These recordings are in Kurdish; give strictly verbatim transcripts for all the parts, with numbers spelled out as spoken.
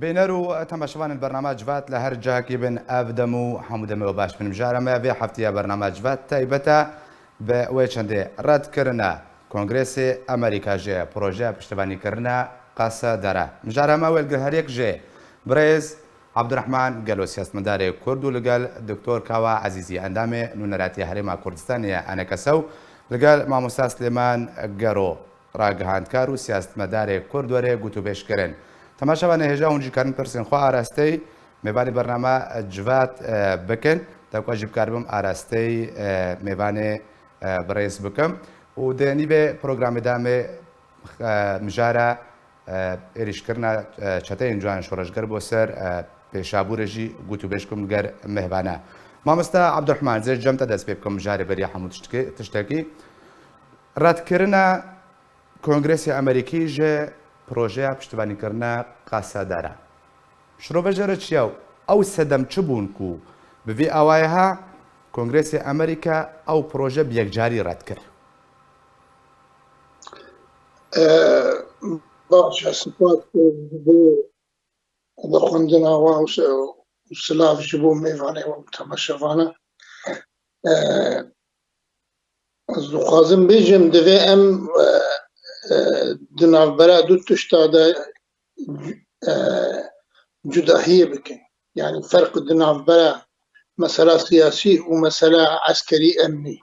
Bîner û temaşevanên bernama Civat li her cihekî bin, ev dem û hemû demê we baş bin. Mijara me vê hefteyê bernama Civat taybet e bi wê çendê: redkirina Kongrêsê Amerîka ji projeya piştevanîkirina Qesedere. Mijara me wê li gel her yek jê birêz Abdurrahman Gelo, siyasetmedarê Kurd, û li gel Doktor Kawa Ezîzî, endamê Nûneratiya Herêma Kurdistanê ye, ENKS, û li gel mamosta Silêman Gero, ragihandkar û siyasetmedarê Kurd, were gotûbêj kirin. Temaşevanê hêja hûn jî karin pirsên xwe arasteyî mêvanê bernama Civat, e, bikin, da ku ez jî bikaribim arasteyî, e, mêvanê, e, birêz bikim. Û di nîvê programê de me, e, mijara, e, êrîşkirina, e, çeteyên ciwanên şoreşger bo ser, e, Pêşabûrê jî gotûbêj kim li gel mêvana. Mamosta Abdurrahman, zê cem te dest pê bikim, mijarê beriya hemû tiştekî, tiştekî. Redkirina Kongresa Amerîkî ji projeya piştivanîkirina Qesedere, şirove jê re çi ye û ew sedem çi bûn ku bi vî awayê ha Kongresa Amerîka ew proje bi yekcarî red kir? E, baş e, spas ji bo vexwendina we û se-, û silav ji bo mêvanê we û temaşevana. E, Ez dixwazim bêjim, divê em, e, e, di navbera du tişta de, e, cudahiyê bikin. Yanî ferq di navbera mesela siyasî û mesela eskerî emnî.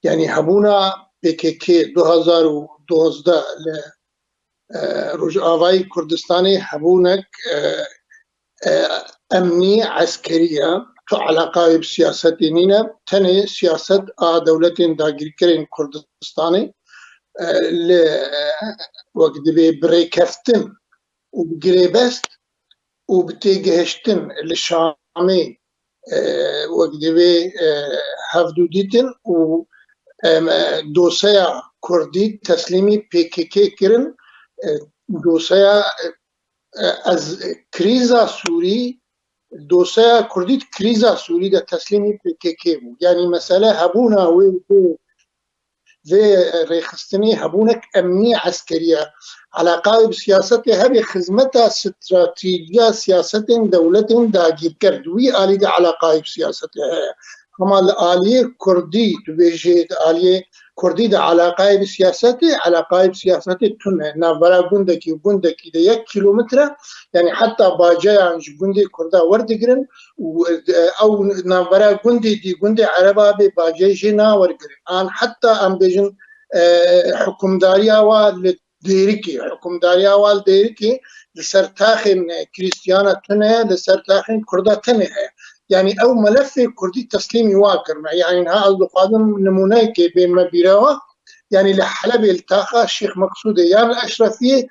Yanî hebûna P K K du hazar û dozdeh li e, Rojavayê Kurdistanê hebûnek, e, e, emnî, eskerî ye. Tu eleqa wê bi siyasetê nîne. Tenê siyaset a dewletên dagîrkerên Kurdistanê, e, li, e, wek divê bi rêkeftin û bi girêbest û bi têgihiştin li Şamê, e, wek divê, e, hevdû dîtin û, em, e, doseya Kurdî teslîmî P K K kirin. E, doseya, e, ez, krîza Sûrî, doseya Kurdî di krîza Sûrî de teslîmî P K K bû. Yanî mesele hebûna wê, wê vê rêxistinê hebûnek emnî, eskerî ye. Eleqa wê bi siyasetê hebe, xizmeta stratejî ya siyasetên dewletên dagîrker di wî alî de eleqa wê bi siyasetê heye. Hema li aliyê Kurdî, tu bêjê di aliyê Kurdî de eleqa wê bi siyasetê, eleqa wê bi siyasetê tune. Navbera gundekî û gundekî de yek kîlometre, yanî heta bacayan ji gundê Kurda werdigirin, û, e, ew navbera gundê dî, gundê Ereba bê bacê jê nawergirin. An heta em bêjin, e, hikûmdariya wa li Dêrikê, hikûmdariya wa li Dêrikê li ser taxên, e, Krîstiyana tune, li ser taxên Kurda tenê heye. Yanî ew melefê Kurdî teslîmî wa kirine. Yanî niha ez dixwazim nimûneyekê bênime bîra we. Yanî li Helebê, li taxa Şêx Meqsûdê yan li Eşrefiyê,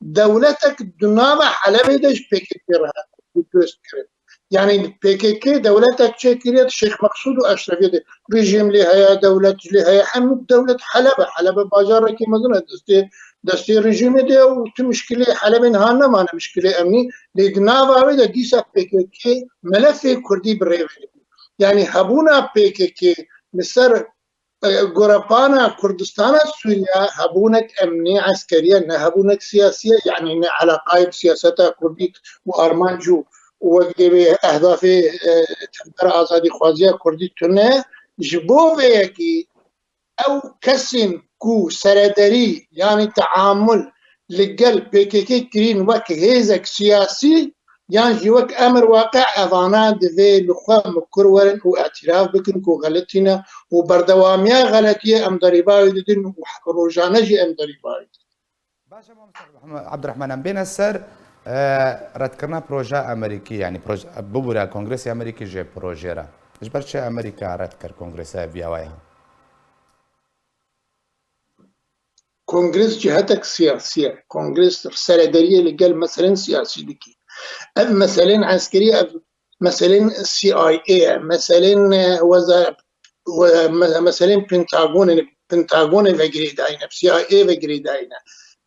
dewletek di nava Helebê de ji P K K re hatiye dost kirin. Yanî P K K dewletek çêkiriye, Şêx Meqsûd û Eşrefiyê de rejîm lê heye, dewlet lê heye, hemû dewlet Heleb e. Heleb e bajarekî mezin e, destê, destê rejîmê de ye û tu mişkilê Helebê niha nemane, mişkilê emnî. Lê di nava wê de dîsa P K K melefê Kurdî bi rê ve. Yanî hebûna P K K li ser e, gorepana Kurdistana Sûriye hebûnek emnî, eskerî ye, ne hebûnek siyasî ye, yanî ne eleqayê bi siyaseta Kurdî û armanc û, û wek dê wê ehdafê, e, tevgera azadîxwaziya Kurdî tune ye. Ji bo vê yekî ew kesên ku serederî, yanî teamul li gel P K K kirîn wek hêzek siyasî, yan jî wek emir waqe, evana divê li xwe mikur werin û îtiraf bikin ku xeletî ne û berdewamiya xeletiyê em derîba wê didin û rojane jî em derîba wê didin. Baş e, mamoste Abdurrahman, em bêne ser, e, redkirina projeya Amerîkî, yanî proje, bibûre Kongresa Amerîkî ji projê re. Ji ber çi Amerîka red kir Kongresa vî awayê? Kongres cihetek siyasî ye. Kongres serederiyê li gel meselên siyasî dike. Ev meselên eskerî, ev meselên C I A ye, meselên, e, weza-, we-, me-, meselên Pentagonê, Pentagonê ve girêdayîne, C I A ve girêdayîne.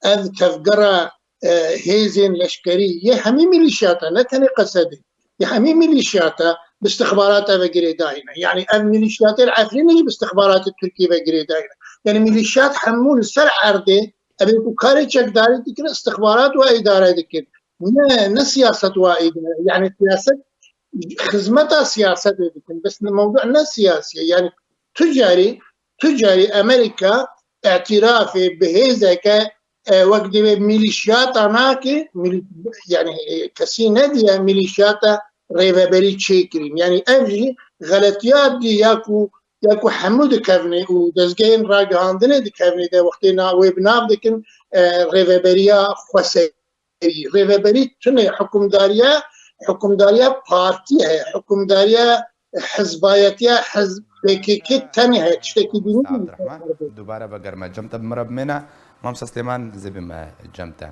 Ev tevgera, e, hêzên leşkerî yê hemî milîşiyata, ne tenê Qesedê. Yê hemî milîşiyata bi istixbarata ve girêdayî ne. Yanî ev milîşiyatê li Efrînê jî bi istixbaratê Tirkiyê ve girêdayî ne. Yanî milîşiyat hemû li ser erdê, evê ku karê çekdarî dikin, istixbarat ve îdare dikin. Ne, ne siyaset wa êdine. Yani siyaset, xizmeta siyasetê dikin. Bes ne mewdu ne siyasî ye. Yani tu carî, tu carî Amerîka îtirafê bi hêzeke, e, wek divê milîşiyata nake, milî-, yani, e, kesî nediye milîşiyata rêveberî çêkirîn. Yani ev jî xeletiya dî ya ku, ya ku hemû dikevnê û dezgehên ragihandinê dikevnê de wextê na wê bi nav dikin, e, rêveberiya xweserî. Rêveberî tune, hukimdariya, hukimdariya partî heye, hukimdariya hizbayetiya hizb P K K tenê heye, tiştekî dî Mamoste Abdurrahman, dubare vegerme cem te, bi min re bimêne. Mamoste Slêman, zê bime cem te.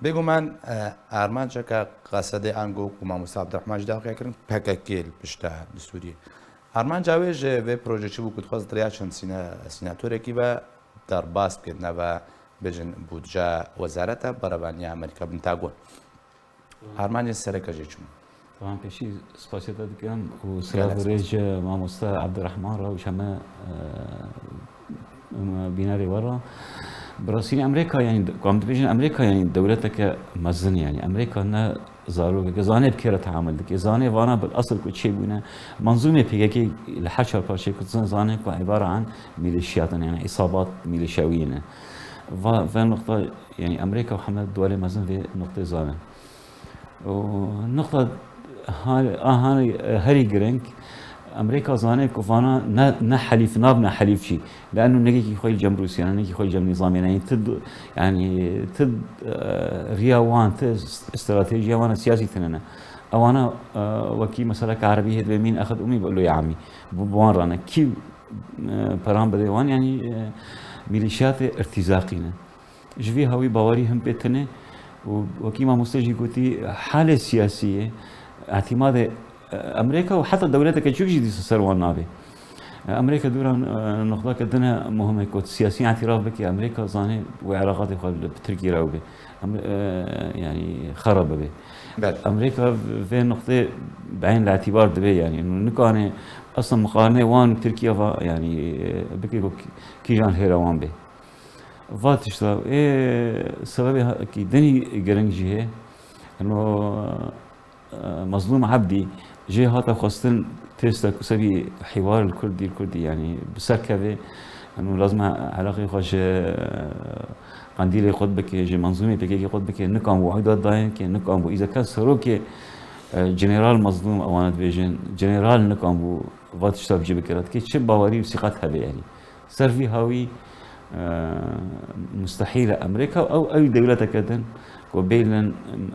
Bêguman, e, armanceke qesedê ango ku Mamoste Abdurrahman jî daxuya kirin, P K K li pişta li Sûriyê. Armanca wê ji vê proje çi bû ku dixwest rêya çend sîne-, sînatorekî ve derbas bike, nava bêjin budca wezareta berevaniya Amerîka bin tago. Armancên sereke jê çi bûn? Wan pêşî spasiya te dikim û silav Gelek rêj spas. Mamoste Abdurrahman re û ji heme, e, bînerê we re. Bi rastî Amerîka, yani, ku em dibêjin Amerîka, yani, dewleteke mezin, yani, Amerîka ne zarokeke, zane bi kê re teamul dike, zane vana bil esil ku çêbûne. Manzûmê P K K li her çar parçeyê Kurdistan zane ku îbare an mîlîşiyat in, yani, îsabat mîlîşewî ne. Va, ve nuqta, yani, Amerîka û heme duwelê mezin vê nuqtê zane. û nuqta ha-, a hanê herî girîng, Amerîka zane ku vana ne, ne helîf, nabne helîf jî. Le'nû negekî xwe li cem Rûsya ne, negekî xwe li cem nîzamê ne. Yanî ti du-, yanî ti, e, riya wan, ti s-, stratejiya wan siyasî tune ne. Ewana, e, wekî meseleke erebî hê divê mîn exid umî bi lo yamî. Bi, bi wan re ne. Kî, e, peran bide wan, yanî, e, mîlîşiyatê irtîzaqî ne. Ji vî hawî bawerî hin pê tune û wekî mamoste jî gotî, halê siyasî ye, îtîmadê, e, Amerîka û heta dewleteke çûk jî dîsa ser wan nabe. E, Amerîka dûran, e, noqdeke din e muhim e ku siyasî îtîraf bike, Amerîka zanê wê eleqatê xwe li bi Tirkî re bibe. Em, e, yanî xera bibe. Belê. Amerîka vê noqtê bi eyn li îtîbar dibe, yanî nikane asla muqarene wan û Tirkiye va, yanî, e, bike ku kî-, kîjan hêra wan bê. Va tişta, ê, sebebê ha-, kî dinî giring jî heye. Eno, e, Mazlûm Ebdî jê hate xwestin têsta ku sebî hîwar li Kurdî, li Kurdî, yanî bi ser keve. Eno lazim e eleqê xwe ji, e, Qendîlê xwe bike, ji Manzûmê P K K xwe bike, nikan bû Eyda Dayên ke, nikan bû îzeke serokê, e, General Mazlûm, ewana dibêjin, General nikan bû va tişta bi cî bikira. Dikê çi bawerî û sîqet hebe, yanî. Ser vî hawî, e, mustehîl e Amerîka ew, ew dewleteke din ku bêlin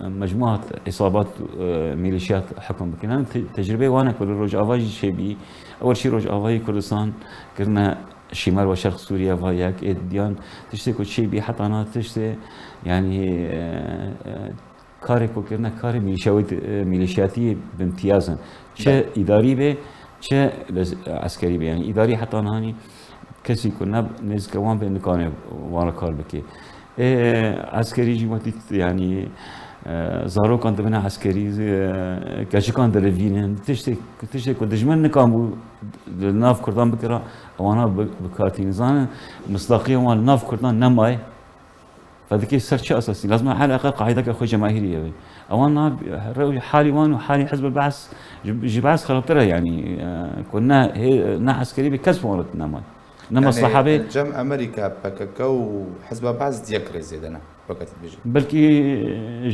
mecmuat îsabat, e, mîlîşiyat hukm bikin. Em te-, tecrübeyê wan e ku li Rojava jî çêbî, ewil şî Rojavayê Kurdistan kirine şîmer we şerq Sûriye va yek, ê diyan tiştê ku çêbî heta na tiştê, yanî, e, e, karê ku kirine, karê mîlîşewî-, e, mîlîşiyatiyê bi îmtiyaz in. Çi Belê. îdarî be, çi li eskerî be. Yanî îdarî heta nihanî kesî ku ne nêzike wan be nikane wan re kar bike. Ê, eskerî jî wetî, yanî, e, zarokan dibine eskerî, e, keçikan dirivînin. Tiştê, tiştê ku dijmin nikan bû li nav Kurdan bikira, ewana bi, bi kar tînin. Zanin, misdaqiya wan li nav Kurdan nemaye. Ve dikê ser çi esasî? Lazim e heleqe qaîdeke xwe cemahîrî hebe. Ewan na rew halî wan û halî Hizb el-Ba'th ji, ji Ba'th xerabtir e, yanî, e, ku ne hê-, ne eskerî be kes wan re nema. Ne Yanî, mesleha be. Cem Amerîka, P K K û Hizb el-Ba'th di yek rêzê de ne, weke tu dibêjî. Belkî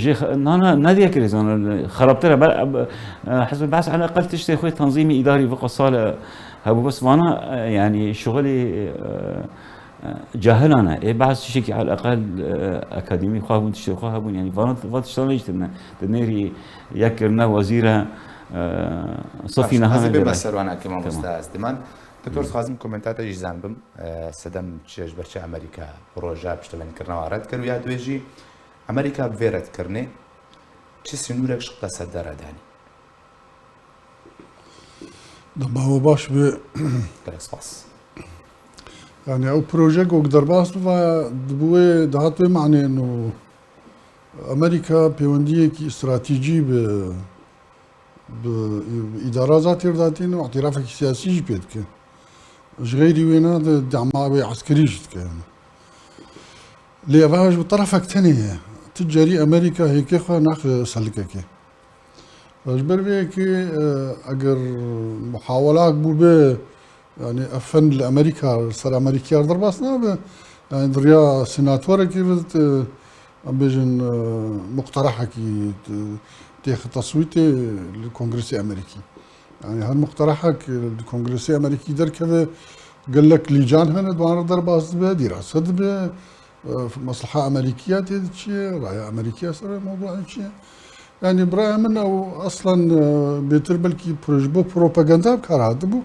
jê xe-, na, na, ne di yek rêzê de ne, xerabtir e. Ber-, e, Hizb el-Ba'th eleqel tiştê xwe tanzîmî îdarî vê qasale hebû. Bes vana, e, yanî şixulê, e, Cahilane. Ê behs tiştekî eleqel, e, akademî xwe hebûn, tiştê xwe hebûn. Yanî vana, va tiştane jî tune. Di nêrî yek kirine wezîre, e, sefî Baş, niha ez ê bême vêre. Serwana ke Tamam. mamoste ez diman. Doktor, Hmm. dixwazim komentara te jî zanibim. E, sedem çi, ji ber çi Amerîka proje piştevendîkirina wan red kir û ya duwê jî Amerîka bi vê redkirinê çi sînorek ji qesede re danî? Dema we baş be. Gelek spas. Yani ew projek wek derbas biva, di bo wê dihat wê manê no Amerîka pêwendiyekî stratejî bi, bi îdara zatîr datîn û îtirafekî siyasî jî pê dike. Ji xeyrî wê ne di dema wê eskerî jî dike. Lê ev ji bo terefek tenê ye. Ti carî Amerîka hêkê xwe naxe selikekê. Ji ber vê yekê, e, eger muhawelak bûbe, yani ev fen li Amerîka, li ser Amerîkiyar derbas nabe. Yani di riya senatorekî ve, e, em bêjin, e, muqterehekî, e, têxe teswîtê li Kongresê Amerîkî. Yani her muqterehek li Kongresê Amerîkî derkeve, gelek lîcan hene, di wan re derbas dibe, dîrase dibe, e, mesleha Amerîkiya tê diçiye, raya Amerîkiya ser mewduê çi ye. Yani bi raya min ew aslan, e, bêtir belkî pro-, ji bo propaganda bi kar hatibû.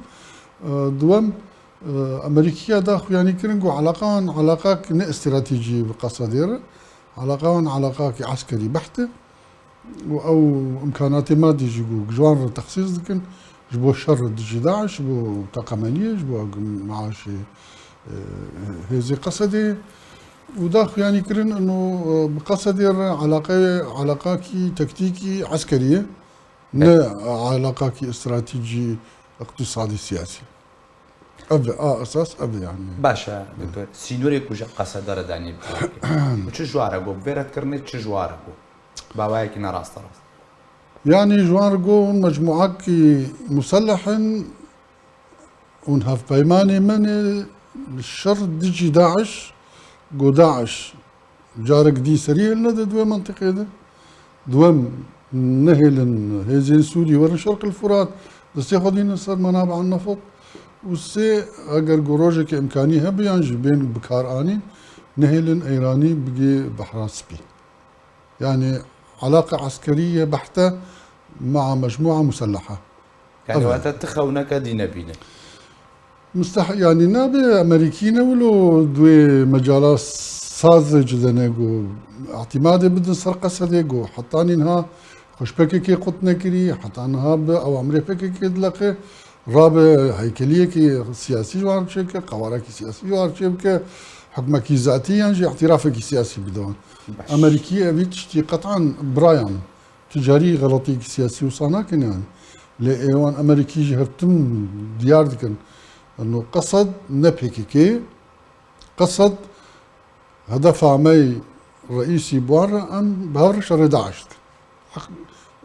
E, duwem, e, Amerîkiya da xuyanî kirin ku eleqa wan eleqak ne stratejî bi Qesedê re. Eleqa wan eleqakî eskerî beht e. û ew imkanatê madî jî ku ji wan re texsîs dikin, ji bo şer dijî DAIŞ, ji bo teqemeniyê, ji bo maaşê, e, hêzê Qesedê û da xuyanî kirin ino, e, bi Qesedê re eleqeyê, eleqakî tektîkî eskerî ye, ne eleqakî stratejî, iqtîsadî, siyasî. Ev e, a esas ev e yani. Baş e, doktor. Sînorê ku ji Qeseda re danî bi kar kir. Û çi ji wan re got? Bi vê redkirinê çi ji wan re got? Bawayekî ne rasterast. Yani ji wan re got, mecmuakî muselleh in û hevpeymanê me ne şer dijî DAIŞ, got DAIŞ. Carek dî serî hêl nede di wê mentiqê de. Duwem, nehêlin hêzên Sûrî werin Şerq el Furat, destê xwe dînin ser Menab'a Nefit. Û sê, eger ku rojeke îmkanî hebe yan jî bên bikaranîn, nehêlin Îranî bigê Behra Spî. Yani alaqa eskerî ye behte maa mecmua muselleha. Yani wate ti xewneke dî nebîne. Misteh-, yani nabe Amerîkî ne wilo di wê mecala saz de ci de ne ku îtîmadê bidin ser Qesedê ku heta niha xwe ji PKK qut nekirî, heta niha bi ewamrê PKK dileqe, rabe heykeliyekî siyasî ji wan re çêke, qewarekî siyasî ji wan re çêbike, hukmekî zatî yan jî îtirafekî siyasî bide wan. Baş. Amerîkî evî tiştî qet'an birayan. Tu carî xeletiyekî siyasî wisa nakin yani. Lê ê wan Amerîkî jî her tim diyar dikin. Eno Qesed ne PKK, Qesed hedefa me yê reîsî bi wan re em bi hev re şerê DAIŞ dikin. Heq-,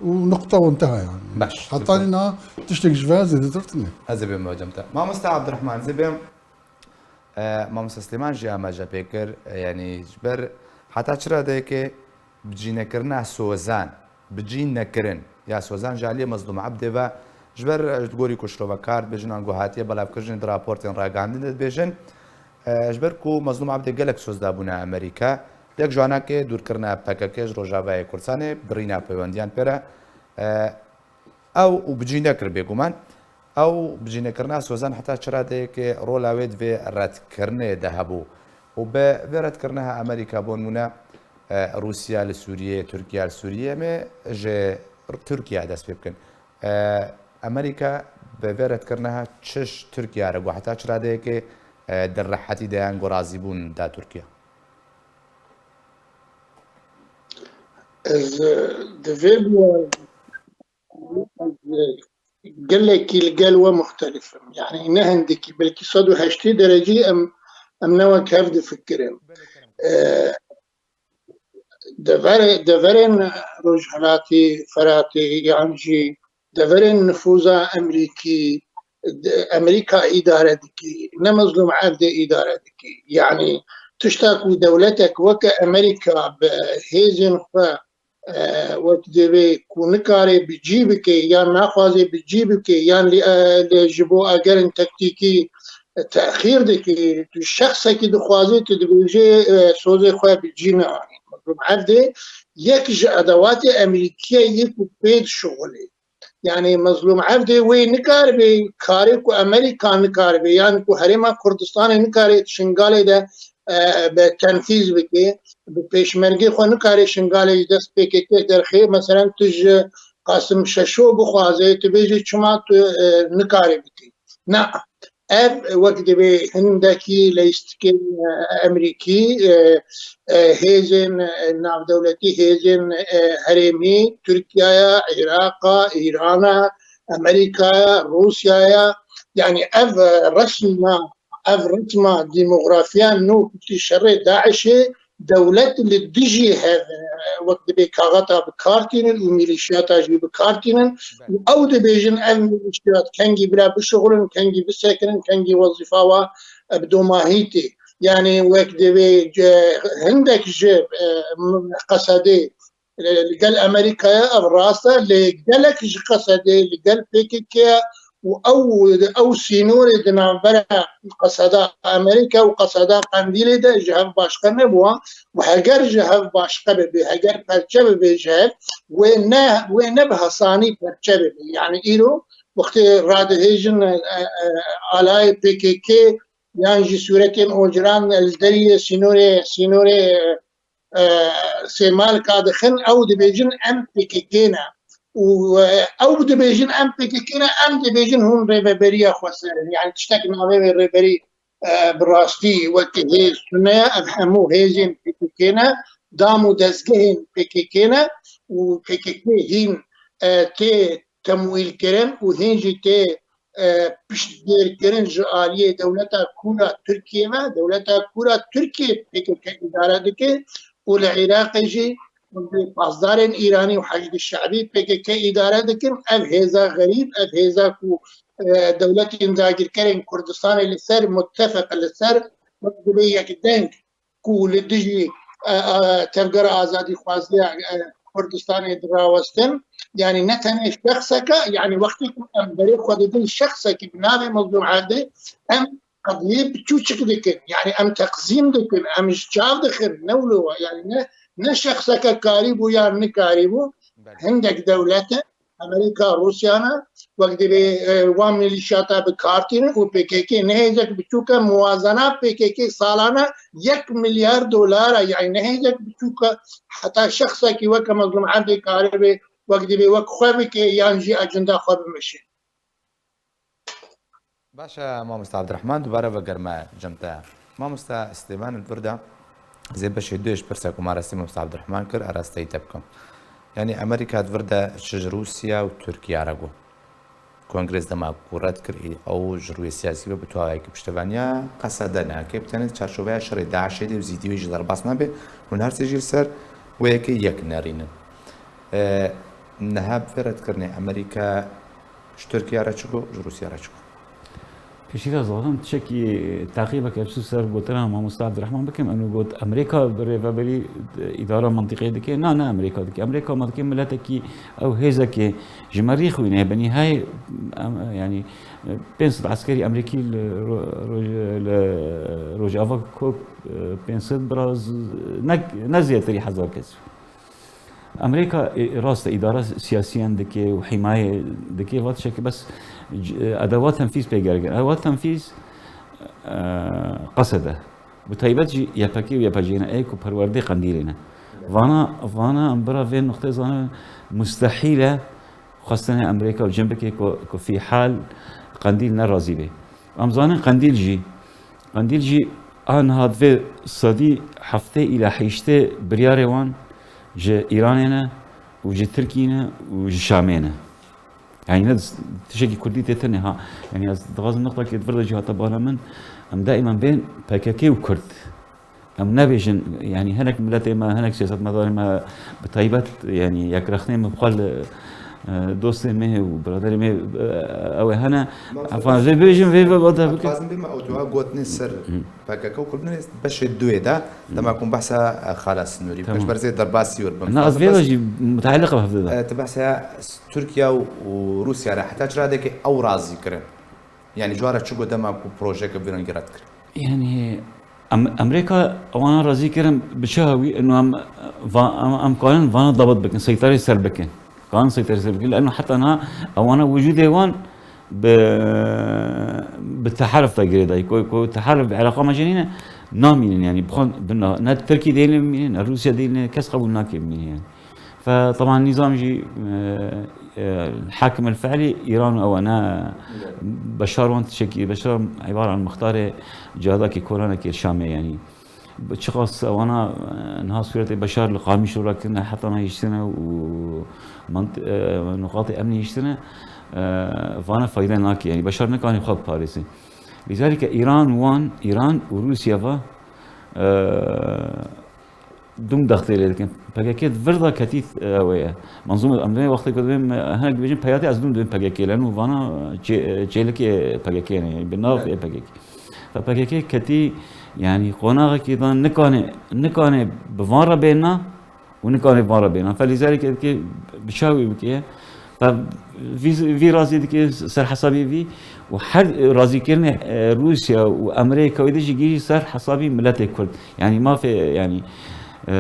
û nuqta û inteha yani. Baş, Heta nîna tiştek ji vê zêdetir tune. Ez ê bêm hocam te. Mamoste Abdurrahman, ez ê bêm, e, Mamoste Slêman jî amaje pê kir, e, yani ji ber heta çi radeyekê bicînekirina sozan, bicîn nekirin ya sozan ji aliyê Mezlûm Ebdê ve, ji ber, e, ji gorî ku şirove kar dibêjin, ango hatiye belavkirin di raportên ragihandinê dibêjin, e, ji ber ku Mezlûm Ebdê gelek soz dabûne Amerîka, yek ji wana kê dûrkirina PKK ji Rojavayê Kurdistanê, birîna peywendiyan pê re, e, ew û bicî nekir bêguman. Ew bicînekirina sozan heta çi radeyekê rola wê di vê redkirinê de hebû? Û bi vê redkirina he Amerîka, bo nimûne, e, Rûsya li Sûriyê, Tirkiye li Sûriyê, em ê ji Tirkiye dest pê bikin. E, Amerîka bi vê redkirina he çi ji Tirkiye re got? Heta çi radeyekê, e, di rehetî de yan ku razîbûn da Tirkiye? Ez, e, di vê bû, ez, e, gelekî li gel we muxtelif im. Yani ne hindikî, belkî sed û heştê derecî em, em ne wek hev difikirin. E, devere-, deverên Rojhilatê Feratê yan jî deverên nifûza Amerîkî, de-, Amerîka îdare dikî, ne Mezlûm Evdê îdare dikî. Yani tişta ku dewletek weke Amerîka bi hêzên xwe, e, wek divê ku nikare bi cî bike yan naxwaze bi cî bike yan li, e, li ji bo egerin tektîkî texîr dike, tu şexsekî dixwaze, tu dibêje, e, sozê xwe bi cî neanî. Mezlûm Evdê yek ji edewatê Amerîkiye yê ku pê dişuxulê. Yani Mezlûm Evdê wê nikaribe karê ku Amerîka nikaribe, yani ku Herêma Kurdistanê nikare Şingalê de, e, bi tenfîz bike, bi pêşmergê xwe nikare Şingalê ji dest P K K derxê. Meselen tu ji Qasim Şeşo bixwaze, tu bêjî çima tu, e, nikare bikî. Na, ev wek divê hindekî leyîstikên, e, Amerîkî, e, e, hêzên, e, navdewletî, hêzên, e, herêmî, Tirkiyaya, Îraqa, Îrana, Amerîkaya, Rûsyaya, yani ev, e, resma, ev ritma demografiya nû ku tî şerê DAIŞê dewlet li dijî hev, wek dibê kaxeta bi kar tînin û mîlîşiyata jî bi kar tînin û ew dibêjin ev mîlîşiyat kengî bila bişuxulin, kengî bisekirin, kengî wezîfa wa, e, bi domahî tê. Yani wek dibê, e, hindek ji, e, m-, qesedê, e, li gel Amerîkaya ev rast e, lê gelek ji qesedê li gel P K K û ew, ew sînorê di navbera qeseda Amerîka û qeseda Qendîlê de ji hev başqe nebû. Û heger ji hev başqe bibe, heger perçe bibe ji hev, wê ne, wê ne bi hesanî perçe bibe. Yani îro wextê radihêjin, e, e, alayê P K K yan jî sûretên Ociran li deriyê sînorê, sînorê, e, Sêmalka dixin, ew dibêjin em P K K ne. Û, e, ew dibêjin em P K K ne, em dibêjin hûn rêveberiya xweser in. Yani tiştek navê wê rêberî, e, bi rastî wekî hêz tune ye. Ev hemû hêzên P K K ne, dam û dezgehên P K K ne û P K K hîn, e, tê temwîlkirin û hîn jî tê, e, piştgirkirin ji aliyê dewleta kûr a Tirkiyê ve. Dewleta kûr a Tirkiyê P K K îdare dike û li Iraqê jî pasdarên Îranî û Heşdî Şe'bî P K K îdare dikin. Ev hêza xerîb, ev hêza ku, e, dewletên dagirkerên Kurdistanê li ser muttefeq, li ser wek dibê yekdeng ku li dijî, e, e, tevgera azadîxwaziya, e, Kurdistanê dirawestin. Yani ne tenê şexseke, yani wextê ku em berê xwe didin şexsekî bi navê Mezlûm Evdê, em qediyê biçûçik dikin. Yani em teqzîm dikin, em ji çav dixin, ne wilo, yani ne, ne şexseke karî bû yan nikarî bû. Belê. Hindek dewlete Amerîka, Rûsya ne, wek dibê, e, wan milîşiyata bi kar tînin û P K K ne hêzek biçûk e, muwazena P K K salane yek milyar dolar e, yani ne hêzek biçûk e, heta şexsekî weke Mezlûm Evdê karibe wek dibê wek xwe bike yan jî ecenda xwe bimeşe. Baş e, mamoste Abdurrahman, dubare vegerme cem te. Mamoste Süleyman, li vir de zê beşê duyê ji pirsa ku me rastî mamoste Abdurrahman kir, arasteyî te bikim. Yani Amerîka di vir de çi ji Rûsya û Tirkiye re got. Kongrês dema ku red kir, ê ew ji rûyê siyasî ve bi tu awayekî piştevaniya qesede nake, bi tenê di çarçoveya şerê DAIŞê de û zîdî wê jî derbas nabe, hûn her sê jî li ser wê yekê yek nerînin. E, niha bi vê redkirinê Amerîka ji Tirkiye re çi got, ji Rûsya re çi got? Piştî de zalim tişekî teqîbek ev sû ser gotina Mamoste Abdurrahman bikim. Eno got, Amerîka bi rêveberî îdara mintîqê dike. Na, ne Amerîka dike. Amerîka mintîqê miletekî, ew hêzekê ji merî xwînê. Bi nîhayê, em, yani, pênc sed eskerî Amerîkî li ro-, roj-, li Rojava kop, pênc sed biraz ne, ne zêdetirî hezar kes. Amerîka, e, rast e, îdara siyasiyan dike û himaye dike, va tişekî bes c-, e, edewat tenfîz pê gerek in. Edewat tenfîz, e, qesed e. Bi taybet jî Y P G û Y P G ne, ê ku perwerdê Qendîlê ne. Vana, vana em bira vê nuqtê zanin mustehîl e xwestinê Amerîka û cem bike ku, ku fîhal Qendîl ne razî bê. Em zanin Qendîl jî, Qendîl jî a niha divê sedî heftê îla heştê biryarê wan ji Îranê ne û ji Tirkî ne û ji Şamê ne. Yani ne tişekî Kurdî tê tenê ha. Yani ez dixwazim nuqtakê di vir de jî hate bala min, em daîman bên P K K û Kurd. Em nebêjin, yani hinek miletê me, hinek siyasetmedarê me bi taybet, yani yekrexnê min bi xwe li, e, dostê me û biraderê me, e, ew ê hene. Efendim, vê bêjin, vê, vê, vê, vê, Dixwazim bême ew tu gotinê ser P K K û Kurd, beşê duyê de, dema ku behsa, e, Xala Sinûrî, Tamam. Pêşberzê derbasî wir bim. Na, ez vê jî mutaliq be hevde de. E, tu behsa Tirkiye û, û Rûsya re heta çi radekê ew razî kirin? Yani ji wan re çi got dema ku projeke vî rengî red kir? Yani Em-, Amerîka wana razî kirin bi çi hawî? Ino em, va-, em, em karin vana dabit bikin, seytarê ser bikin. Karin seytarê ser bikin. Leno heta niha ewana wicûdê wan bi, bi teharif de girêdayî. Ku, ku teharif bi eleqa me jî nîne, namînin yani. Bixwan bi na-, ne Tirkî dêlin bimînin, ne Rûsya dêlin, kes qebûl nake bimînin yani. Fe, teban nîzam jî, e, e, hakim el fe'lî Îran û ew e, ne Beşar wan tişekî, Beşar îbare an mixtarê cihadakê koranekê Şamê, yanî. Bi çiqas ewana, e, niha sûretê Beşar li Qamîşlo re kirine, heta niha hiştine û mant-, e, nuqatê emnî hiştine, e, vana fayde nake, yanî Beşar nikanî xwe biparêze. Lîzalîke Îran wan, Îran û Rûsya va, e, Dûm dextê lê dikin. P K K di vir de ketî, e, ew ê. Manzûm em dibên wextê ku dibên, e, hinek dibêjin peyatê ez dûm dibên P K K lê nû vana çê-, çêlikê P K K ne, bi nav ê P K K. Fe P K K ketî, yanî qonaxekî de nikane, nikane bi van re bêna û nikane van re bêna. Fe lîzerê ke dike bi çaw wî bike. Fe vî, vî razî dike ser hesabê vî û her razîkirinê, e, Rûsya û Amerîka wê de jî gihî ser hesabî miletê Kurd. Yanî mafê, yanî, e,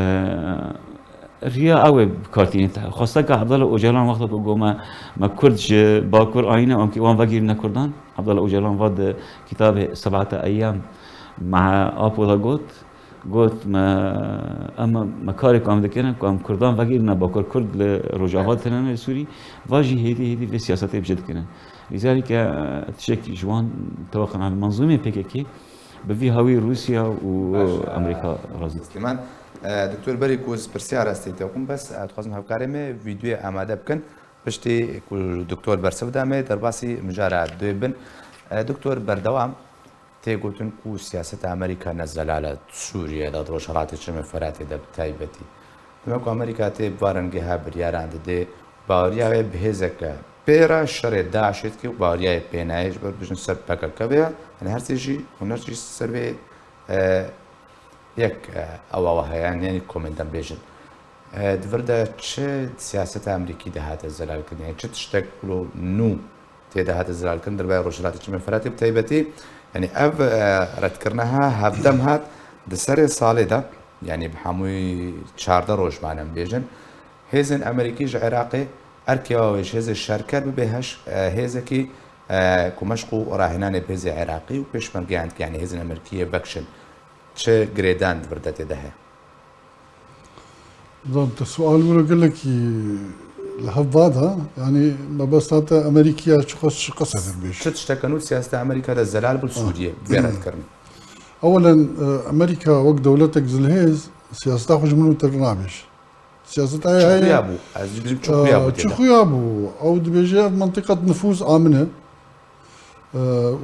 riya ew ê bi kar tînin. Xwesteka Abdullah Ocalan wexta ku got me, me Kurd ji Bakur anîne, em kî wan vegirîne Kurdan. Abdullah Ocalan va di kitabê Seb'ete Eyyam me'a Apo de got, got me, em, me karê ku em dikirin, ku em Kurdan vegirîne Bakur, Kurd li Rojava tine li Sûrî, va jî hêdî hêdî vê siyasetê bi cih dikirin. Lîzalîke, e, tiştek ji wan teweqin, manzûmê P K K, bi vî hawî Rûsya û Amerîka razî dike. Silêman, e, Doktor, berî ku ez pirsiyar ez tê te xwim, bes, e, dixwazim hevkarê me vîdeoyê amade bikin. Piştî ku Doktor bersiv da me, derbasî mijara dê bin. E, Doktor, berdewam tê gotin ku siyaseta Amerîka ne zelal e Sûriye de, di Rojhelatê Çemê Feratê de bi taybetî. Dema ku Amerîka tê bi va rengê ha biryaran didê, baweriya wê bi hêzeke pê re şerê DAIŞê dike û baweriya wê pê nayê, ji ber bijin ser P K K vê ya, yani her sê jî huner jî ser vê, e, yek, e, ew awa heye, yani, yani komên dem bêjin. E, di vir de çi siyaseta Amerîkî de hate zelalkirin? Yani çi tiştek ku nû tê de hate zelalkirin, derbarê Rojhilatê Çemê Feratê bi taybetî? Yani ev, e, redkirina ha hevdem hat di serê salê de, yani bi hemûyî çardeh roj mane em bêjin. Hêzên Amerîkî ji Iraqê, erkê wa wê ji hêzê şerker bibe heş, e, hêzekî, e, ku meşq û rahênanê bi hêzê Iraqî û pêşmergeyan dike, yani hêzên Amerîkî yê vekişin. Çi girêdan di vir de tê de heye? Zan, te sual wilo gelekî li hev va da. Yani mebesta te Amerîkî ya çiqas çi qesed bêj. Çi tişteke nû siyaseta Amerîka de zelal bi Sûriye vê redkirin? Ewelen, e, Amerîka wek dewletek zilhêz siyaseta xwe ji min û te re nabêj. Siyaseta heye. Çi xuya bû? Ez dibêjim çi xuya bû tê de? Çi xuya bû? Ew dibêje ev mentiqet nifûz a min e. E,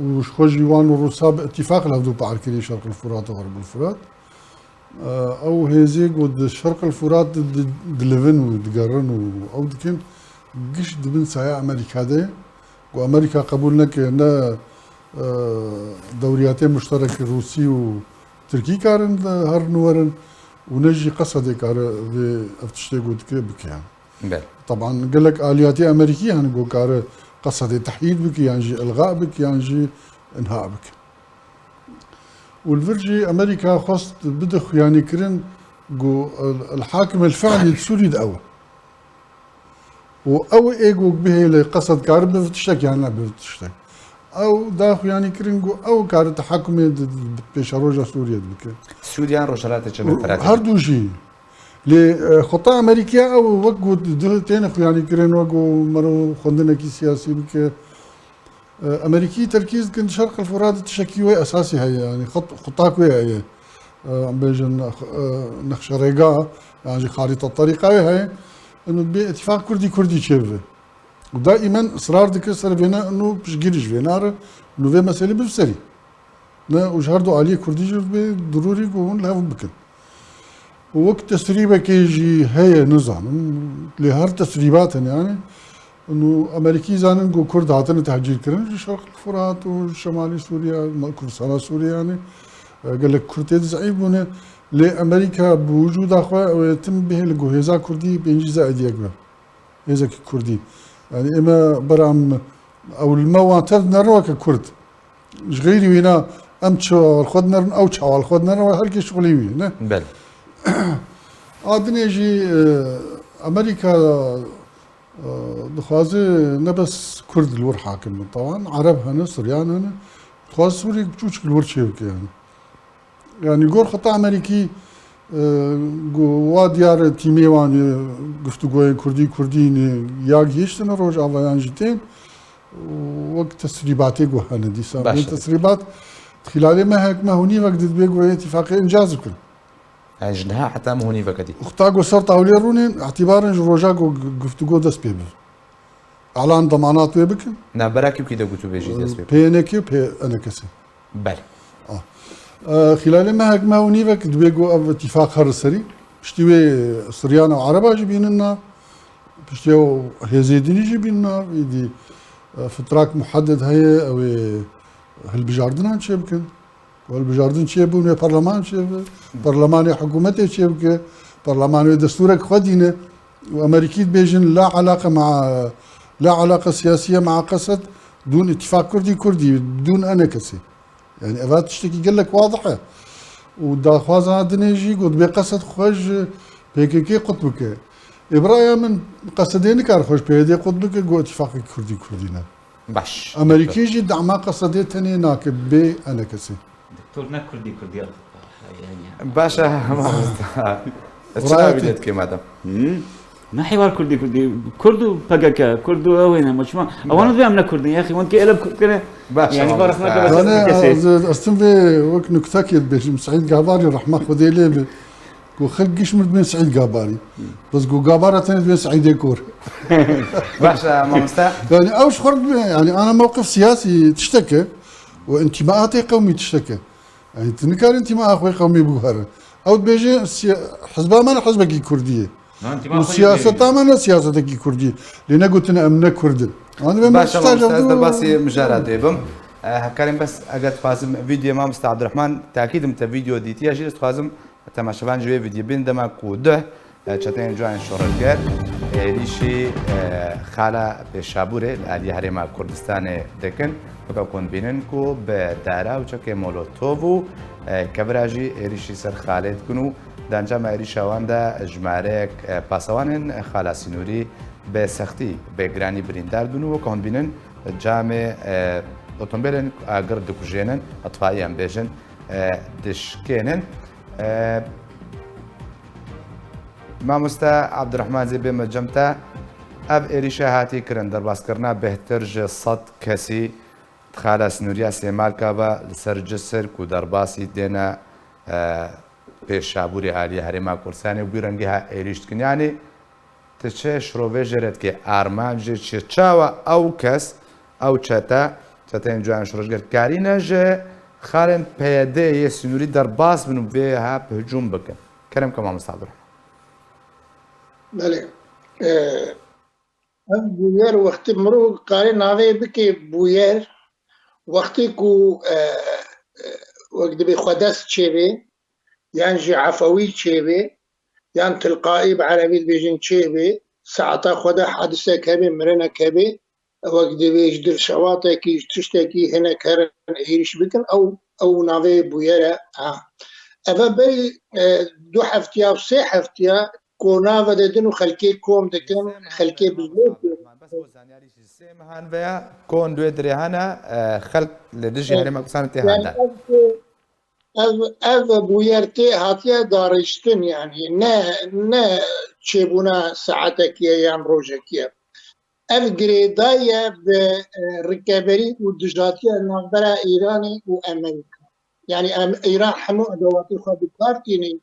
û ji xwe jî wan û Rûsa bi îtîfaq li hevdû par kirî Şerqil Furat û Xerbul Furat. E, ew hêzê ku di Şerqil Furat di, di, dilivin û digerin û ew dikin, giş di bin saya Amerîka de ye. Ku Amerîka qebûl neke, ne, e, dewriyatê muşterekî Rûsî û Tirkî karin de herin û werin û ne jî Qesedê kare vê ev tiştê ku dike bike. Belê. Teban gelek aliyatê Amerîkî hene ku kare Qesedê tehyîd bike, yan jî ilga bike, yan jî inha bike. Û li vir jî Amerîka xwest bide xuyanîkirin ku el, el hakim el fe'lî di Sûrî de ew e. Û ew ê ku bihêle Qesed kare bibe tiştek yan nebe tiştek. Ew da xuyanîkirin ku ew kare tehakumê di, di pêşeroja Sûriyê de bike. Sûriyan Rojhelatê Çemê Feratê. Her du jî. Lê, e, xweta Amerîkiya ew wek ku di, têne xuyanîkirin, wek ku mero xwendinekî siyasî bike. E, Amerîkî terkîz dikin di Şerqil Furat de tiştekî wê esasî heye, yanî xet-, xutak wê heye. E, em bêjin, e, nexşerêga, yan jî xarîta terîqa wê heye. Ino bê îtîfaq Kurdî Kurdî çêbibe. Û daîmen israr dike ser vêne, ino piştgirî ji vê nare, ino vê meselê bibe serî. Ne, û ji her du aliyê Kurdî jî bê dirûrî ku hûn li hev bikin. Û wek tesrîbekê jî heye, nizanim, lê her tesrîbat hene, yani, û Amerîkî zanin ku Kurd hatine tehcîr kirin ji Şerq Furat û Şemalî Sûriye, Kurdistana Sûriye, yani, e, gelek Kurd tê de zeîf bûne. Lê Amerîka bi wicûda xwe, ew ê tim bihêle ku hêza Kurdî pêncî zaîd yek be. Hêzekî Kurdî. Yani, ême bera em, ew li me wan tev nerin weke Kurd. Ji xeyrî wîna em çawa li xwe dinerin, ew çawa li xwe dinerin, her kes şixulî wî, ne? Belê. A dinê jî, e, Amerîka, e, dixwaze ne bes Kurd li wir hakim bin, tawan Ereb hene, Suryan hene, dixwaze Sûriyek biçûçik li wir çêbike, yani. Yani gor xeta Amerîkî, e, ku wa diyar e tîmê wan, e, guftûgoyên Kurdî, Kurdî ne ya gihiştine Rojava yan jî tên, wek tesrîbatê ku hene dîsa. Baş e. Vê tesrîbat, xîlalê mehek, meh û nîvek didibê ku vê îtîfaqê îmza bikin. Yani ji niha heta meh û nîveke dî. Xeta ku ser tawlê rûnên, îtîbarên ji roja ku gu-, guftûgo dest pê bibe. Elan demanat wê bikin. Navbera kî û kî de gotûbêjî dest pê bikin? P N K û P N K S. Belê. Ah. E, xîlalê mehek, meh û nîvek dibê ku ev îtîfaq here serî, Piştî wê Siryana û Ereba jî bînin nav, piştî ew hêzê dinî jî bînin nav, îdî, e, fitrak muhedded heye, ew ê hilbijardinan çêbikin. Ku hilbijardin çêbûn, wê perleman çêbe, perlemanê hikûmetê çêbike, perleman wê destûrek xwedîne û Amerîkî dibêjin la elaqe ma, la elaqe siyasiye ma Qesed, dûn îtîfaq Kurdî Kurdî, dûn enekesî. Yani eva tiştekî gelek wadih e. Û daxwaza dinê jî got bê Qesed xwe ji P K K qut bike. Ê biraya min Qesedê nikar xwe ji P Y D qut bike, got îtîfaqekî Kurdî Kurdî ne. Baş. Amerîkî jî dema Qesedê tenê nake bê enekesê. Doktor ne Kurdî Kurdî ya. Baş e, mamosta. Ez çira Rayatî. Vîdyo dikêm adam. Ne hêwar Kurdî Kurdî. Kurd û P K K, Kurd û ew ê ne. Ma çima? Ewan divê em ne Kurd in. Yaxî, wan ki eleb Kurd kene. Baş e, Yani, mamosta. Barış ne Yani, Kesê. ez, ez tim vê wek nuktekê dibêjim. Seîd Gabarî rehma Xwedê lê be. Ku xelk giş min dibên Seîd Gabarî. Bes ku Gabara tenê dibên Seîdê Kor. Baş e, mamosta. Yani ew ji xwe re dibê, yani ana mewqif siyasî tiştek e û intîmaatê qewmî tiştek e. Yani tu nikarî intîmaa xwe qewmî biguherin. Ew dibêje siya-, hizba me ne hizbekî Kurdî ye. Û siyaseta me ne siyasetekî Kurdî ye. Lê negotine em ne Kurd in. Anî ben Baş e, mamosta, ez derbasî mijara te bim. E, hevkarên bes, eger dixwazim vîdyoyê mamosta Abdurrahman, takîdim te vîdyo dîtiye jî, ez dixwazim temaşevan ji wê vîdyoyê bin dema ku duh, e, çeteyên Ciwanên Şoreşger êrîşî, e, xala Pêşabûrê li aliyê Herêma Kurdistanê dikin. Weke ku hûn bînin ku bi dara û çekê molotov û, e, kevira jî êrîşî ser xalê dikin û di encama êrîşa wan de jimareyek, e, pasewanên xala Sînûrî bi sextî, bi giranî birîndar dibin û weke hûn bînin camê, e, otomobilên agir dikujênin, itfaiye em bêjin, e, dişkênin. E, Mamoste Abdurrahman zî bê me cem te. Ev êrîşe hatî kirin, derbaskirina bêhtir ji sed kesî di xala Sinûriya Sêmalka ve li ser Cisir ku derbasî dêne, e, Pêşabûrê aliyê Herêma Kurdistanê û bi rengî ha êrîş dikin. Yanî, tu çi şirovê jê re dikê, armancê çi ye? Çawa ew kes, ew çete, çeteyên Ciwanên Şoreşger karîne ji xalên P Y D'ê yê Sinûrî derbas bin û vê ha bi hicûm bikin? Kerem ke mamoste Abdurrahman. Belê. E, ev bûyer wextê mirov karê navê bike bûyer, wextê ku, e, e, wek dibê xwedest çêbê, yan jî efewî çêbê, yan tilqaî bi erebî dibêjin çêbê, saeta xwe de hadisek hebê, mirinek hebê, wek dibê ji dilşewatekî, ji tiştekî hinek herin êrîş bikin, ew, ew navê bûyer e. Ha. Eve berî, e, du heftiya û sê heftiya konave didin û xelkê kom dikin, xelkê bi zor. Bes bo zanyarî jî sê mehan veya kon duê dirê hene, e, xelk li dijî Herêma Kurdistanê tê hende. Ev, ev bûyer tê hatiye darêştin, yanî ne, ne çêbûna saetekî ye yan rojekî ye. Ev girêdayî ye bi, e, rikeberî û dijatiya navbera Îranê û Amerîka. Yanî em, Îran hemû edewatê xwe bi kar tînin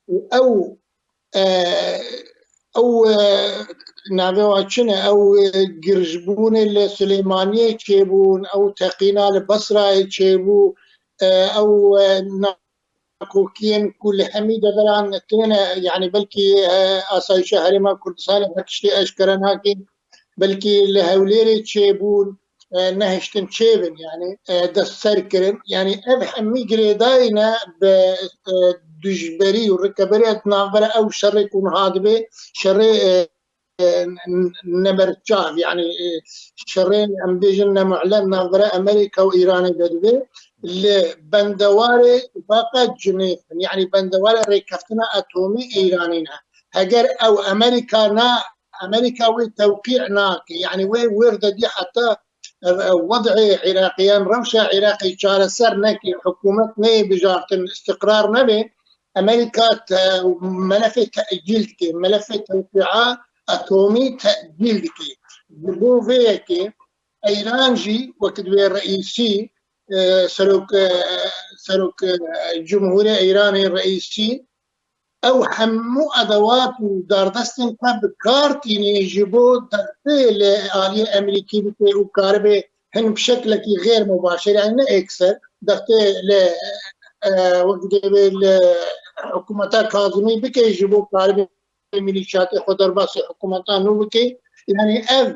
û ew, e, ew, e, navê wa çi ne? Ew, e, girjbûnê li Silêmaniyê çêbûn, ew teqîna li Besrayê çêbû, e, ew, e, nakokiyên ku li hemî deveran tune ne, yanî belkî, e, asayişa Herêma Kurdistanê her tiştê eşkere nake, belkî li Hewlêrê çêbûn, e, nehiştin çêbin, yanî, e, dest ser kirin. Yanî ev hemî girêdayî ne bi, e, dijberî û rikeberiya di navbera ew şerê ku niha dibe, şerê, e, e, n-, nemertçav, yanî, e, şerê, em bêjin, nemu'len navbera Amerîka û Îranê de dibe. Li bendewarê baqa Cinêf in, yanî bendewara rêkeftina atomî Îranê ne. Heger ew Amerîka na, Amerîka wê tewqî nake, yanî wê wêr de dî heta, e, e, wed'ê Iraqê yan rewşa Iraqê çareser neke, hikûmet neyê bijartin, îstiqrar nebe, Amerîka te-, melefê tecîl dike, melefê tewqîa atomî tecîl dike. Ji bo vê yekê Îran jî wek divê reîsî, e, serok, e, serok, e, cumhurê Îranê reîsî, ew hemû edewat û dardestên xwe bi kar tînî ji bo destê li aliyê Amerîkî bike û karibe hin bi şeklekî xêr mubaşir, yani ne ekser, destê li, e, wek dibê li hikûmeta Kazimî bike ji bo karibê mîlîşyatê xwe derbasî hikûmeta nû bike. Yanî ev,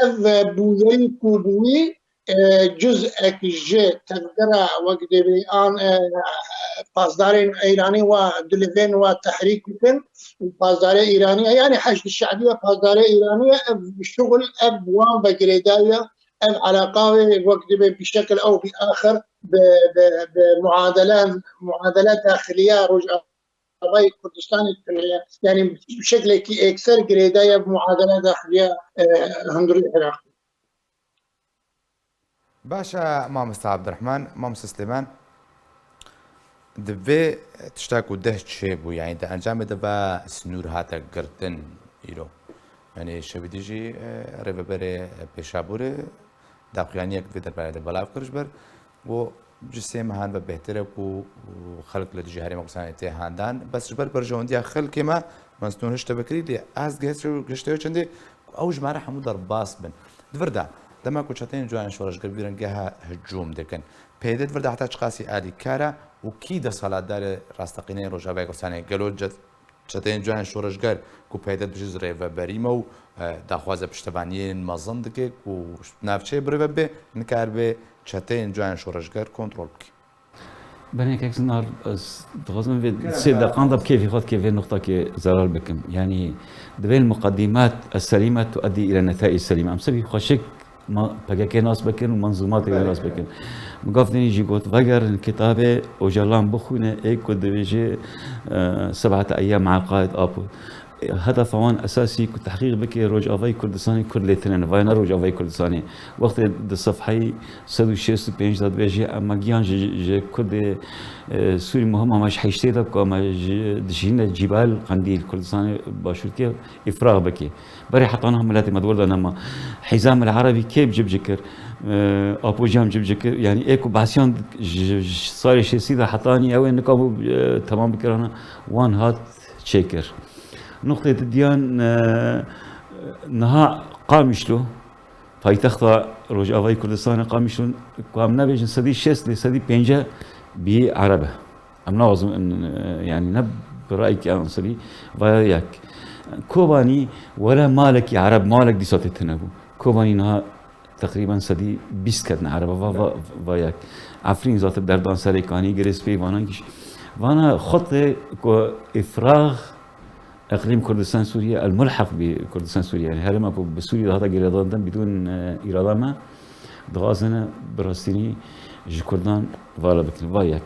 ev bûyerî ku bûyî, e, cuzek ji tevgera wek dibê an, e, pasdarên Îranî wa dilivên wa tehrîk bikin û pasdarê Îranî, yanî Heşd Şe'bî ve pasdarê Îranî ye, ev şuxul, ev wan ve girêdayî ye, ev eleqa wê wek dibê bi şekil ew bi axir bi, bi, bi muadele, muadele daxiliya Rojavayê Kurdistanê tune ye. Yanî bi şeklekî êkser girêdayî ye bi muadele daxiliya, e, hundirê Iraqê. Baş e, mamoste Abdurrahman, mamoste Silêman, di vê tişta ku deh çêbû, yanî di encamê de va sinûr hate girtin îro. Yanî şevîdî jî, e, rêveberê Pêşabûrê daxuyaniyek di vê derbarê de belav kir ji ber got, ji sê mehan ve bêhtir e ku xelk li dijî Herêma Kurdistanê tê handan. Bes ji ber berjewendiya xelkê me, me sinûr hişte vekirî, lê ez gihişt-, gihişte çendê ku ew jimare hemû derbas bin. Di vir de, dema ku çeteyên Coyên Şoreşger vî rengeha hicûm dikin, P Y D di vir de heta çiqasî alîkar e û kî desthilatdarê rasteqîneyê Rojavayê Kurdistanê? Gelo ce-, çeteyên Coyên Şoreşger ku P Y D dibêje rêveberî me û, e, daxwaze piştevaniyên mezin dike ku navçeyê birêve bê, nikaribe çeteyên Coyên Şoreşger kontrol bike? Belê kek Sinar, ez dixwazim vê sê deqan de bi kêfî xwe, kê vê nuqtakê zelal bikim. Yanî, divê muqedîmat es-selîme tuedî île netaic selîme. Em sebî xweşik ma-, P K K nas bikin û menzûmatê nas bikin. Min gaf dinî jî got, vegerin kitabê Ocalan bixwîne, ê ku dibêje, e, seb'ete eyyam al qaid Apo. Hedefa wan esasî ku tehqîq bike Rojavayê Kurdistanê Kurd lê tune ne, vay ne Rojavayê Kurdistanê. Wextê di sefheyî sed û şêst û pênc de dibêje, em giyan ji, ji Kurdê, e, Sûrî muhim, ama ji heştê de ku em ji, dijîne Cîbal Qendîl, Kurdistanê Başûrkê îfrax bike. Berê heta niha miletê me di wir de nema. Hîzam el Erebî kê cibcî kir? E, Apo Cam cibcî kir. Yanî ê ku behsiyan ji, ji sarê şêstî de hetanî ew ê nikabû, e, temam bikirana, wan hat çêkir. Nuqtê didiyan, e, niha Qamişlo, paytexta Rojavayê Kurdistanê Qamişlo, ku em nebêjin sedî şêst lê sedî pêncî bî Ereb e. Em naxwazin, e, yanî ne bi rayekî ansirî, vaya yek. Kobanî were malekî Ereb, malek dîsa tê tune bû. Kobanî niha teqrîben sedî bîst ketine Ereb, va, va, va yek. Efrîn zaten derdan serê kanî girê spî vanan kîş. Vana xutê ku îfrax Eqlîm Kurdistan Sûriye, el mulheq bi Kurdistan Sûriye. Yanî herêma ku bi Sûriye de hate girêdandin bidûn, e, îrada me, dixwazin bi rastînî ji Kurdan vala bikin. Va yek.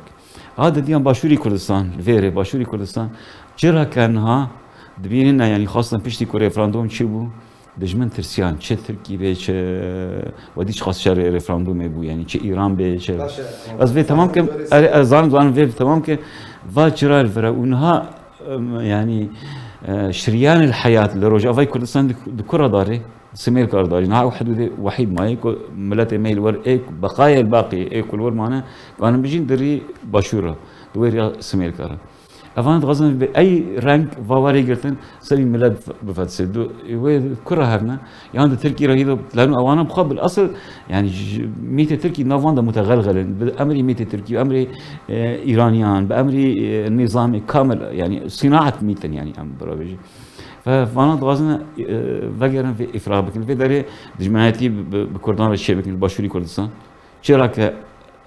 A didiyan Başûrî Kurdistan, vêrê Başûrî Kurdistan, çira ke niha dibînin, yanî xwestin piştî ku referandum çi bû, dijmin tirsiyan, çi Tirkî bê, çi wedî çiqas şerê referandumê bû, yanî çi Îran bê, çi... Baş e, Ez vê tamam kim, erê, ez zanim, zanim vê tamam kim, va çira li vir e û niha, em, yanî, e, şiryanê li heyat li Rojavayê Kurdistan di, di kura darê, Simêlkar darê. Niha ew hidûdê wehîd maye ku miletê me li wir ê ku beqayê li baqî ê ku li wir mane, kanin bijîn di rî başûr re, di wê riya Simêlkar re. Evan dixwazin bi ey reng va werê girtin, serî milet bifetise. Du, wê kura hevne, yan di Tirkî re hîdo, lanu ewana bi xwe bil asıl, yani ji, mîtê Tirkî nav wan de mutegelgel in. Bi emrî mîtê Tirkî, bi emrî, e, Îraniyan, bi emrî, e, nîzamê kamil, yani sînaet mîtin, yani em bira bêjin. Ve vana dixwazin, e, vegerin vê îfra bikin. Vê derê dijminayetî bi, bi, bi Kurdan re çêbikin, li Başûrî Kurdistan. Çira ke,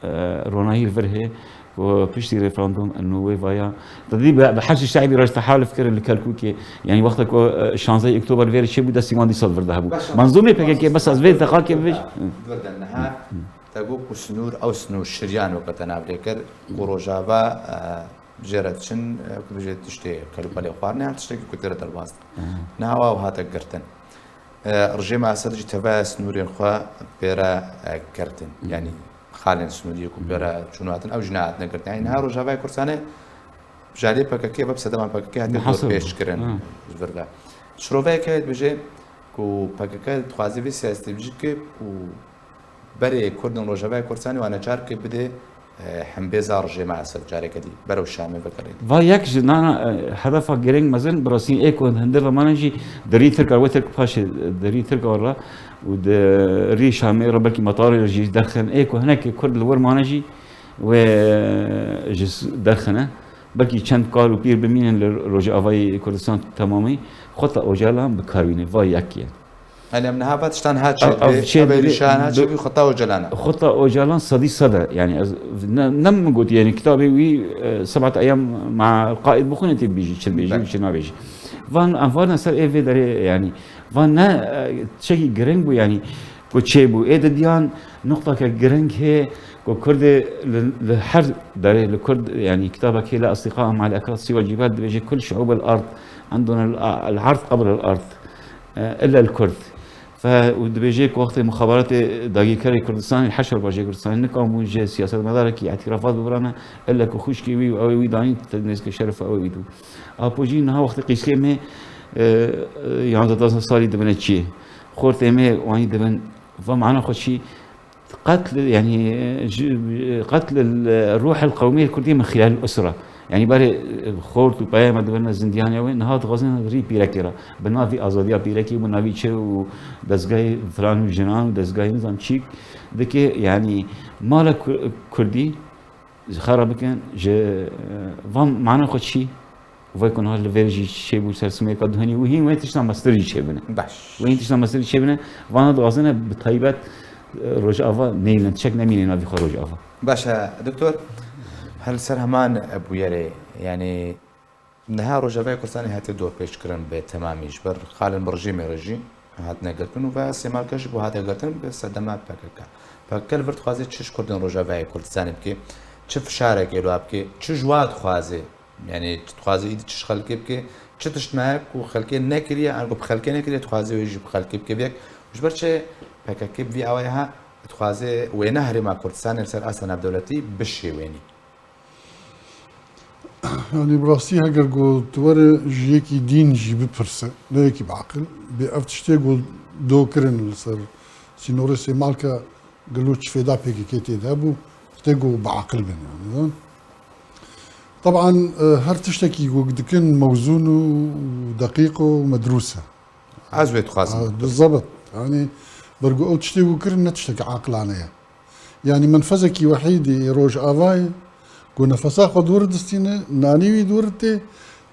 e, ronahî li vir heye ku piştî referandum û wê vaya, te dî bi, bi Heşdî Şeibî re ji tehaluf kirin li Kerkûkê. Yanî wexta ku, e, şanzdeh Oktober vê re çêbû, destî wan dîsa li vir de hebû. Baş e. Menzûmê P K K, bes ez vê deqakê bêj. Di vir de niha te got ku sinûr, ew sinûr şiryan weke te navlê kir, ku Rojava, e, jê re diçin, e, ku bijê tiştê kelûpelê xwarine yan tiştekî ku tê re derbas dikin. Niha wa ew hate girtin. E, rejîma Esed jî tevaya sinûrên xwe pê re, e, girtin. Yanî xalên sinûriyê ku pê re çûn hatin, ew jî nehatine girtin. Yanî niha Rojavayê Kurdistanê ji aliyê P K K ve bi sedema P K K hatiye dorpêçkirin ji vir ve. Şiroveyek heye dibêje ku P K K dixwaze vê siyasetê bike ku berê Kurdên Rojavayê Kurdistanê wan neçar ke bide, e, hembêza rejîma Esed careke dî berew Şamê vegerîn. Va yek ji nana, e, hedefa girêng mezin bi rastî ê ku hundir ve mane jî di rî Tirka, wê Tirk paşê di rî Tirka re û di rî Şamê re belkî metarê re jî derxin. Ê ku hinekê Kurd li wir mane jî wê, e, ji s-, derxine. Belkî çend kal û pîr bimînin li Rojavayê Kurdistan temamî, xweta Ocalan bi kar bîne, va yek ye. Yanî em niha va tiştan ha çêdibê, ev êrîşan ha çêbî xweta Ocalan e. Xweta Ocalan sedî sed e. Yanî ez ne, ne min got, yanî kitabê wî, e, Sebat Eyam ma Qaid bixwîne tê bibêjî, çi dibêjî û çi nabêjî. Van, em varine ser ê vê derê, yanî van ne, e, tiştekî giring bû, yanî ku çêbû. Ê didiyan nuqteke giring hê ku Kurdê li, li her derê, li Kurd, yanî kitabekê li Asdiqa Mal Ekrat Siwa Cibal dibêje: "Kul şuub el ard endun el, el ard qabl el ard, e, illa el Kurd." Fe û dibêje ku wextê muxabaratê dagirkerê Kurdistanê, Heşer Bajê Kurdistanê, nikam bûn ji siyasetmedarekî îtîrafat bibirane, illa ku xwişkê wî û ew ê wî danîn, nêzîkê şeref ew ê wî dû. Apo jî niha wextê qîzkê me, e, e, yanzdeh dozda salî dibine çiyê. Xortê me wanî dibin, va mana xwe çi? Qetl, yanî, ji, qetl ruhil qewmê Kurdî min xilal usra. Yanî berê, e, xort û peyama dibirine zindiyanê wê, niha dixwazin rî pîrekê re. Bi navî azadiya pîrekê, bi navî çi û dezgehê filan û jinan û dezgehê nizam çîk dike, yanî mala Ku-, Kurdî ji xera bikin, ji, e, van mana xwe çi? Vay ku niha li vêr jî çêbû ser simêka duhunî û hîn wê tişta mestir jî çêbine. Baş. Wê hîn tişta mestir jî çêbine. Vana dixwazine bi taybet, e, Rojava neynin, çek nemîne navî xwe Rojava. Baş e, doktor. Her li ser heman, e, bûyerê, yanî niha Rojavayê Kurdistanê hatiye dorpêçkirin bi temamî ji ber xalên bi rejîmê re jî hatine girtin û ve Sêmalke jî bû hate girtin bi sedema P K K. P K K li vir dixwaze çi ji Kurdên Rojavayê Kurdistanê bike, çi fişarekê li wa bike, çi ji wa dixwaze? Yanî, tu dixwazî îdî çi ji xelkê bike, çi tişt me ku xelkê nekiriye, an ku bi xelkê nekiriye, dixwazî wê jî bi xelkê bike. Vêk, ji ber çi P K K bi vî awayê ha, dixwaze wêne Herêma Kurdistanê li ser asta navdewletî bişêwênî? Yanî, bi rastî heger ku tu were ji yekî dîn jî bipirse, ne yekî bi aqil, bê ev tiştê ku do kirin li ser sînorê Sêmalka gelo çi fêda P K K tê de hebû, tê ku bi aqil bin, yanî, ha? Teban, e, her tiştekî ku dikin mewzûn û deqîq û medrûs e. Ez wê dixwazim. Ha, bizebit. Yanî, ber ku ew tiştê ku kirin ne tiştekî aqilane ye. Yanî, menfezekî wehîdî ê Rojavayê ku nefesa xwe dûr distîne, nanî wî dûr tê,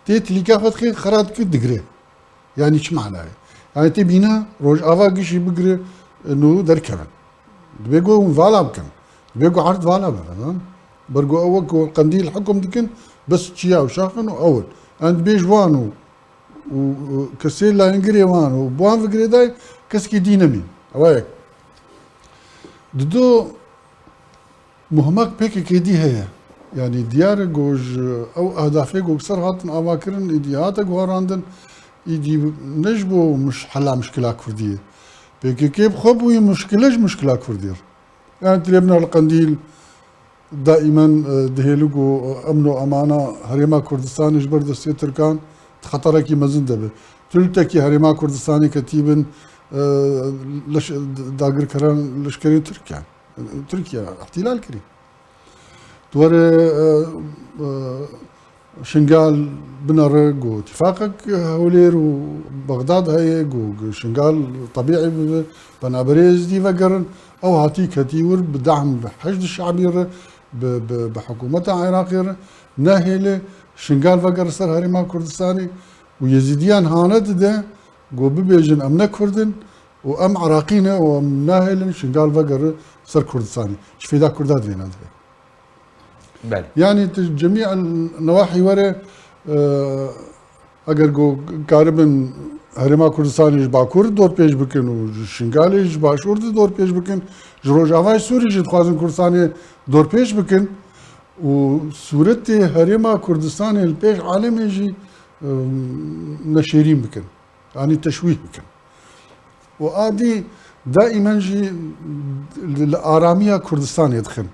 tê tilîka xwe dixê, xera dike, digre. Yanî çi manayê? Yanî tê bîna Rojava gişî bigire, nû derkevin. Dibê ku hûn vala bikin. Dibê ku erd vala bibe, ha? Ber ku ew ku qendîl hukum dikin, bes çiya û şaxin û ew in. Em dibê ji wan û, û, û kesê layengirê wan û bi wan ve girêdayî, kesekî dî nemîn. Ew yek. Dido, muhmak P K K dî heye. Yanî diyar e ku ji ew ehdafê ku ser hatin avakirin, îdî hate guherandin, îdî ne ji bo muş-, hela muşkila Kurdî ye. P K K bi xwe bûye muşkile ji muşkila Kurdî re. Yanî tu lê bina li Qendîl daîmen, e, dihêli ku emn û emana Herêma Kurdistanê ji ber destê Tirkan di xeterekî mezin de be. Tu li tekî Herêma Kurdistanê ketî bin, e, leş-, dagirkeran leşkerên Tirkan. Tirkiye îhtîlal kirî. Tu were, e, e, Şingal binere ku tîfaqek Hewlêr û Bexdad heye, ku, ku Şingal tebîî bibe, penaberê Êzidî vegerin. Ew hatî ketî wir bi dehm bi Heşd Şabî re, bi, bi, bi hikûmeta Iraqê re nehêle Şingal vegere ser Herêma Kurdistanê û Êzidiyan hane dide ku bibêjin em ne Kurd in, û em Iraqî ne û em nahêlin Şingal vegere ser Kurdistanê. Çi fêda Kurda di vê nedibe? Belê. Yanî tu cemî el newahî were, e, eger ku karibin Herêma Kurdistanê ji Bakur dorpêç bikin û ji Şingalê ji Başûr de dorpêç bikin, ji Rojavayê Sûrî jî dixwazin Kurdistanê dorpêç bikin û sûretê Herêma Kurdistanê li pêş alemê jî, e, neşêrîn bikin. Yanî teşwîh bikin. Û adî daîmen jî li, li aramiya Kurdistanê dixin.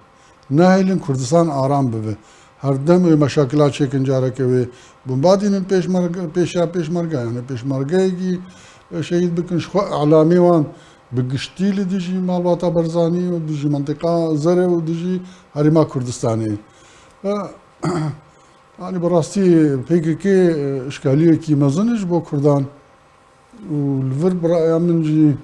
Nahêlin Kurdistan aram bibe. Her dem wê meşakila çêkin, careke wê bombadînin pêşmerge, pêşa pêşmerge, yanî pêşmergeyekî, e, şehîd bikin. Ji xwe îlamê wan bi giştî li dijî malbata Barzanî û dijî mentiqa Zere û dijî Herêma Kurdistanê. E, Yanî bi rastî P K K, e, îşkaliyekî mezin e ji bo Kurdan û li vir bi raya min jî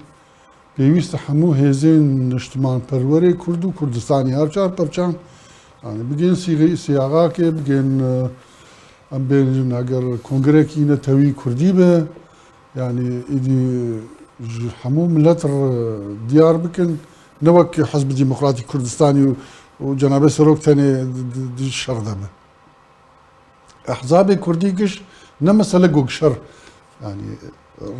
pêwîst e hemû hêzên niştimanperwerê Kurd û Kurdistanî her çar pevçan, yanî bigên sîxî-, sîyaxakê, bigên, e, Em bêjin eger kongreyekî netewî kurdî be, yanî êdî ji hemû milet re diyar bikin, ne wek Hizb Demokratîk Kurdistanî û, û Cenabê Serok tenê di, di, di şer de be. Ehzabê kurdî giş ne mesele ku şer, yanî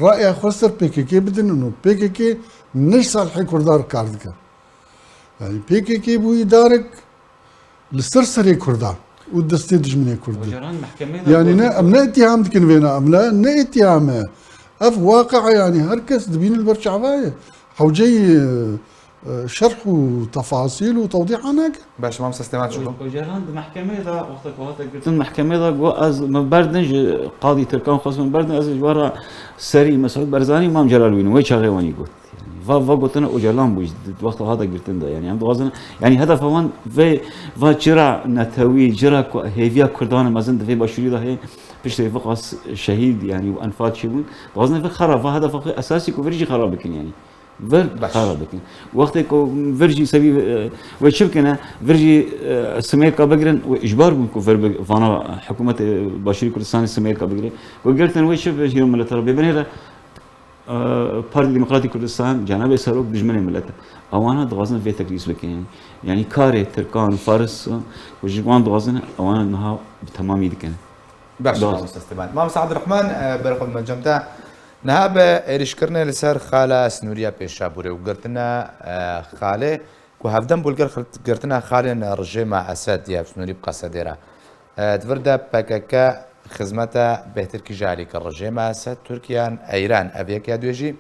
raya xwe ser P K K bidin û P K K ne ji salihê kurdan re kar dike. Yanî P K K bû îdarek li ser serê kurdan û destê dijminê kurd. Hocaran mehkemeyê de Yanî ne, em ne îtiham dikin vêna, em ne, ne îtiham e. Ev waqia, yanî her kes dibîne li ber çava ye. Hewceyî, e, e, şerh û tefasîl û tewdîha nake. Baş, Mam Sesleman çi bû? Hocaran di mehkemeyê de, wexta ku hate girtin mehkemeyê de got, ez min berdin ji qadî Tirkan xwest min berdin, ez ji we re serî Mesûd Barzanî, Mam Celal wînin, wê çaxê wanî got. Yanî, va, va gotine Ocalan bû, ji wexta hate girtin de. Yanî, em dixwazin, yanî, hedefa wan vê, va çira netewî, çira ku hêviya Kurdan mezin di vê başûrî de heye, piştê vê qas şehîd, yanî, û enfal çêbûn. Dixwazin vê xera, va hedefa xwe esasî ku vir jî xera bikin, yanî. Vir Baş. Xera bikin. Wextê ku vir jî sevî, e, wê çi bikine, vir jî, e, simêlka bigirin, wê îcbar bûn ku vir bi-, vana hikûmetê başûrî Kurdistanê simêlka bigire. Wê girtin wê çi bi hîro milete re bê binêre. Partî Demokratîk Kurdistan, Cenabê Serok dijminê milet e. Ewana dixwazin vê teklîs bikin. Yanî karê Tirkan û Faris ku ji wan dixwazin, ewana niha bi temamî dikin. Baş, Dixwazin. Mamoste Stefan. Mamoste Abdurrahman, e, berê xwe bime cem te. Niha bi êrîşkirinê li ser xala Sinûriya Pêşabûrê û girtina, e, xalê ku hevdem bû li gel xil-, girtina xalên rejêma Esed ya Sinûrî bi Qesedê re. E, di vir de P K K xizmeta bêhtir kî ji alî kir, rejêma Esed, Tirkiye an Eyran, ev yek ya duyê jî,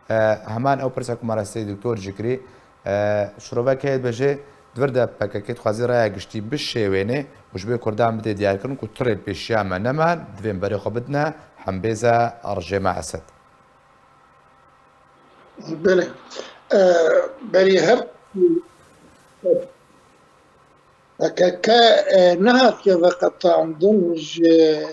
e, heman ew pirsa ku me rastî doktor jî kirî, e, şirovek heye dibêje, di vir de P K K dixwazî raya giştî bişêwêne û ji bo Kurdan bidê diyarkirin ku tu rêlpêşiya me nema, divên berê xwe bidine hembêza rejêma Esed. Belê. E, berî her P K K, e, nehatiye veqetandin ji,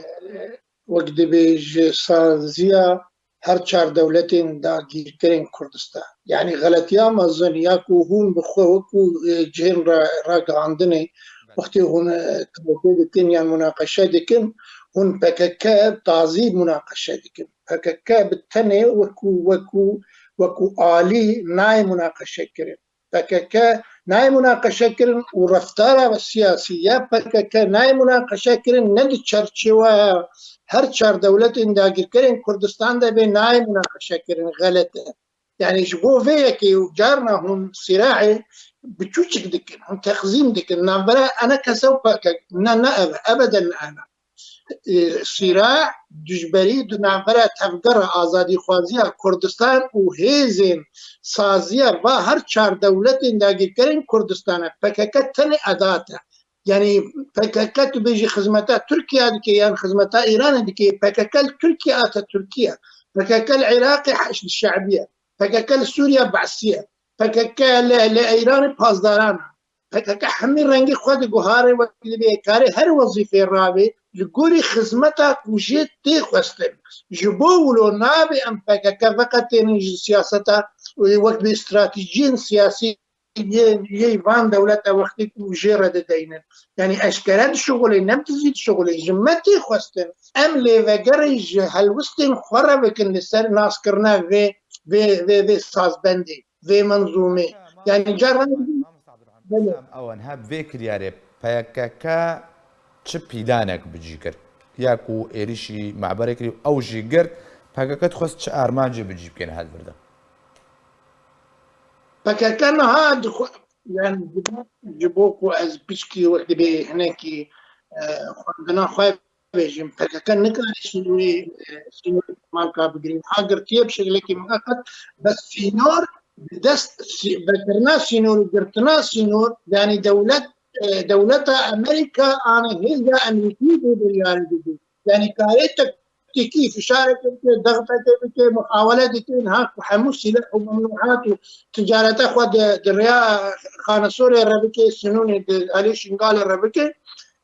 wek dibê, ji saziya her çar dewletên dagîrkerên Kurdistan. Yanî xeletiya mezin ya ku hûn bi xwe wekû, e, cihên ra-, ragihandinê wextê hûn, e, tevokê dikin yan munaqeşe dikin, hûn P K K tazî munaqeşe dikin. P K K bi tenê wekû, wekû, wekû alî nayê munaqeşe kirin. P K K nayê munaqeşe kirin û reftara siyasî ya P K K nayê munaqeşe kirin, ne di çerçeweya her çar dewletên dagîrkerên Kurdistan de bê nayê munaqeşe kirin, xelet e. Yanî ji bo vê yekê û carna hûn sîrahê biçûçik dikin, hûn texzîm dikin, navbera ene kese û P K K, ne, ne ev e, ebeden ne ev e. E, sîra dijberî di navbera tevgera azadîxwaziya Kurdistan û hêzên saziya va her çar dewletên dagîrkerên Kurdistan e. P K K tenê edat e. Yanî P K K tu bêjî xizmeta Tirkiye dike yan xizmeta Îranê dike, P K K li Tirkiye hate Tirkiye. P K K li Iraqê Heşd Şebiye. P K K li Sûriye Be'siye. P K K li, li Îranê Pazdaran e. P K K hemî rengê xwe diguhare, wek dibê karê her wezîfeyê rabe, li gorî xizmeta ku jê tê xwestin. Ji bo wilo nabe em P K K veqetênin ji siyaseta, wek bi stratejiyên siyasî yê, yê van dewleta wextê ku jê re dideynin. Yanî eşkere dişuxulê, ne bi dizî dişuxulê, ji me tê xwestin. Em lêvegerê ji helwistên xwe re bikin li ser naskirina vê, vê, vê, vê sazbendê, vê menzûmê. Yanî carna Belê. Ewan ha bi vê kiryarê P K K çi pîlanek bi cî kir? Ya ku êrîşî me'berê kirî û ew jî girt, P K K dixwest çi armancê bi cî bikêne her vir de? P K K niha dixwe-, yanî ji bo, ji bo ku ez piçkî wek dibê hinekî, e, xwendina xwe bêjim, P K K nikare sînorê, e, sînorê Danimarka bigirî. Niha girtiye bi şekilekî miqeqet, bes sînor bi dest sî-, vekirina sînor û girtina sînor, yanî dewlet, e, dewleta Amerîka anî hêza Amerîkî bê biryarê didê. Yanî karê teknîkî fişareke bike, dexfeke bike, muhawele dike, niha ku hemû sîleh û memnûat û ticareta xwe di, di rêya Xanesorê re bike, Sinûnê di alî Şingalê re bike,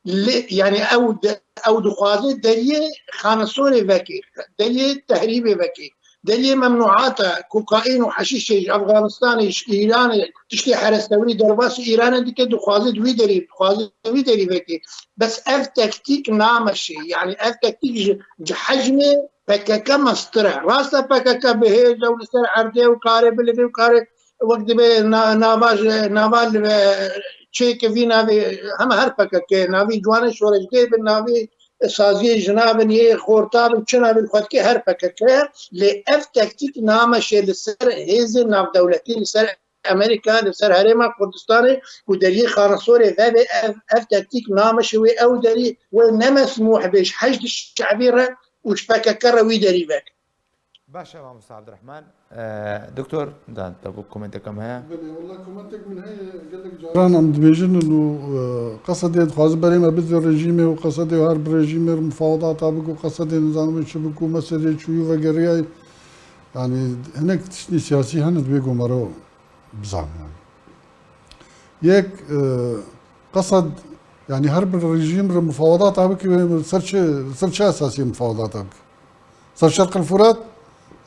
lê, yanî ew di, ew dixwaze deriyê Xanesorê veke, deriyê tehrîbê veke. Deriyê memnûat e, kokaîn û heşîşê ji Efganistanê, ji Îranê, tiştê herestewrî derbasî Îranê dike, dixwaze di wî derî, dixwaze di wî derî vekê. Bes ev tektîk nameşê, yanî ev tektîk ji, ji hecmê P K K mestir e. Rast e, P K K bi hêz e û li ser erdê û karê bilivê û karê wek dibe na-, nava ji, nava li ve çêke vî navê heme her P K K, navî ciwanê şoreşgê bin, navî saziyê jina bin, yê xorta bin, çi navê li xwe dike her P K K. Lê ev tektîk nameşe li ser hêzên navdewletî, li ser Amerîka, li ser Herêma Kurdistanê ku deriyê Xanasorê veve ev, ev tektîk nameşe wê ew derî wê nemesmûh bê ji Heşd Şebî re û ji P K K re wî derî veke. Baş e, mamosta Abdurrahman. Ee, doktor, da, da bu komentek em heye. Belê, wela komentek min heye, gelek caran em dibêjin û, e, Qesedê dixwaze berê me bidve rejîmê û Qesedê her bi rejîmê re mufawedata bike û Qesedê nizanim çi bike û Mesedê çûyî vegeriyayî. Yanî hinek tiştî siyasî hene dibê ku mero bizan yanî. Yek, e, Qesed, yanî her bi rejîm re mufawedata bike, ser çi, ser çi esasî mufawedata bike? Ser Şerq el Furat?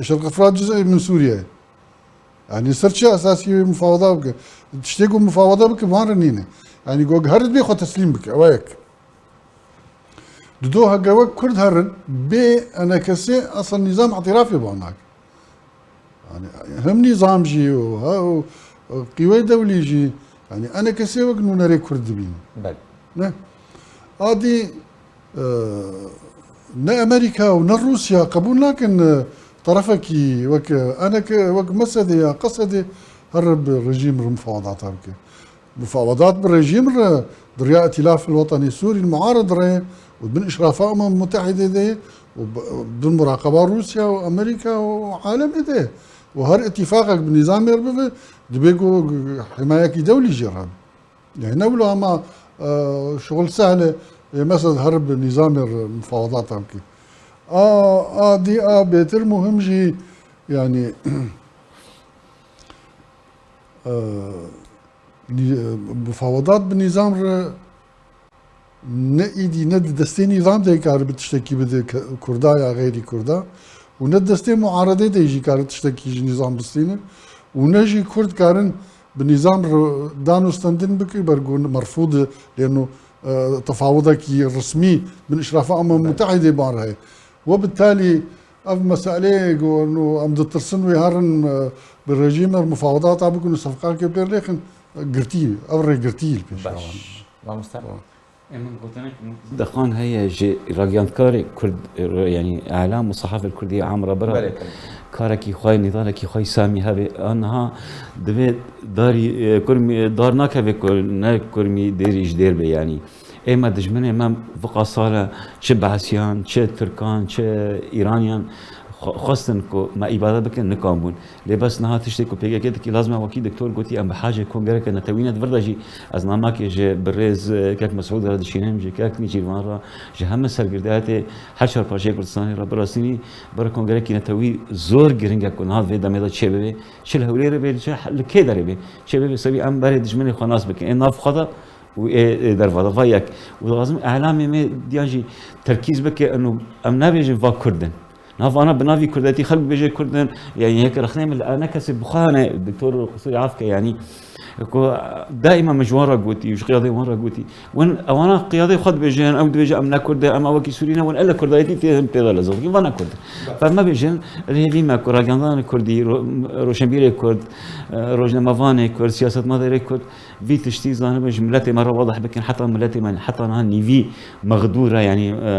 E, Şerq el Furat ciz'ê min Sûriye ye. Yanî ser çi esasî wê mufawada bike? Tiştê ku mufawada bike, van re nîne. Yanî ku her dibê xwe teslîm bike, ew e yek. Dido heke wek Kurd herin, bê enekesê aslan nîzam îtirafê bi wan nake. Yanî hem nîzam jî û ha û qîweyê dewlî jî, yanî enekesê wek nûnerê Kurd dibînin. Belê. Ne? Adî, e, ne Amerîka û ne Rûsya qebûl nakin, e, terefekî wek, e, eneke, wek Mesedê ya Qesedê here bi rejîm re mufawedata bike. Mufawedat bi rejîm re di riya Îtîlaf el Wetenî Sûrî muarid re û bin îşrafa Umem Mutehîdê de û bi, bin muraqeba Rûsya û Amerîka û alemê de û her îtîfaqek bi nîzamê re bibe, dibê ku himayekî dewlî jê re. Yani ne wilo ama, e, şuxul sehl e, e, mesela her bi nîzamê re mufawedat bike. A, a dî a bêtir muhim jî yani, e, Nî-, mufawedat bi nîzam re ne îdî ne di destê nîzam de kar bi tiştekî bide ke-, Kurda ya xeyrî Kurda û ne destê muaredê de jî kar tiştekî ji nîzam bistîne û ne jî Kurd karin bi nîzam re dan û stendin bike ber ku merfûd e, lêno, e, tefawudekî resmî bin îşrafa Umem Mutehîdê ban re heye. We bi talî Ev meseleyê ku no em ditirsin wê herin, e, bi rejîmê re mufawedata bikin û sefqakê pê lêxin, e, girtî, ev rê girtî li pêş Baş. Mamoste. Tamam. Em gotinek Dexan heye ji ragihandkarê Kurd, e, re, yanî îlam û sehafê Kurdî am re bira Belê, belê. karekî xwe, nîdanekî xwe samî hebe. Aniha divê darî, e, kurmî, dar nakeve ku ne kurmî dêrî ji dêr be yanî. Ê me dijminê me viqa sal e, çi Behsiyan, çi Tirkan, çi Îraniyan xwe-, xwestin ku me îbade bikin, nikan bûn. Lê bes niha tiştê ku P K K dikî, lazim e wekî doktor gotî, em bi hacê kongereke netewî ne di vir de jî ez namakê ji birêz, e, kek Mesûd re dişînim, ji kek Nêçîrvan re, ji heme sergirdayetê her çar parçeyê Kurdistanê re birastînî ber kongerekî netewî zor giring e ku niha vê demê de çêbibe, çi li Hewlêrê bê, çi li kê derê bê, çêbibe, sebî em berê dijminê xwe nas bikin. Ê nav xwe de û ê, ê derva de va yek. Û lazim îlamê me diyan jî terkîz bike, eno em nabêjin va Kurd in. Nav ana bi navî Kurdetî xelk bêje Kurd in, yani yek rexnê min li ene kesê bi xwe hene, doktor Qusûrî af ke, yani ku daîma min ji wan re gotî û ji qiyadê wan re gotî. Win ewana qiyadê xwe dibêjin, ew dibêje em ne Kurd in, em wekî Sûrî ne, win ele Kurdayetî tê, tê de lezim dikin, va ne Kurd in. Fe me bêjin, rêvî me ku ragihandana Kurdî, ro-, roşenbîrê Kurd, e, rojnamevanê Kurd, siyasetmedarê Kurd, Vî tiştî zanibin ji miletê me re wadih bikin, heta miletê me heta niha nîvî mexdûr e, yanî, e,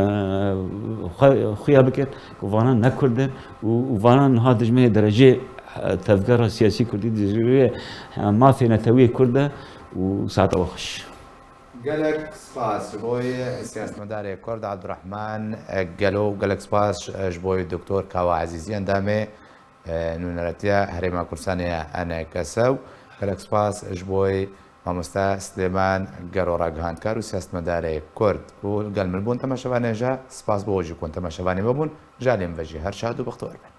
xwe, xuya bikin ku vana ne Kurd in û, û vana niha dijminê derecê, e, tevgera siyasî Kurdî, dijminê, e, mafê netewî Kurd e û saeta we xweş. Gelek spas ji bo siyasetmedarê Kurd Abdurrahman Gelo, gelek spas ji bo Doktor Kawa Ezîzî endamê e, nûneretiya Herêma Kurdistanê ya N K S û gelek spas ji bo mamoste Silêman Gero ragihandkar û siyasetmedarê Kurd ku li gel min bûn. Temaşevanên ja spas bo we jî ku temeşevanê me bûn. Ji alî min ve jî her şad û bextewar bin.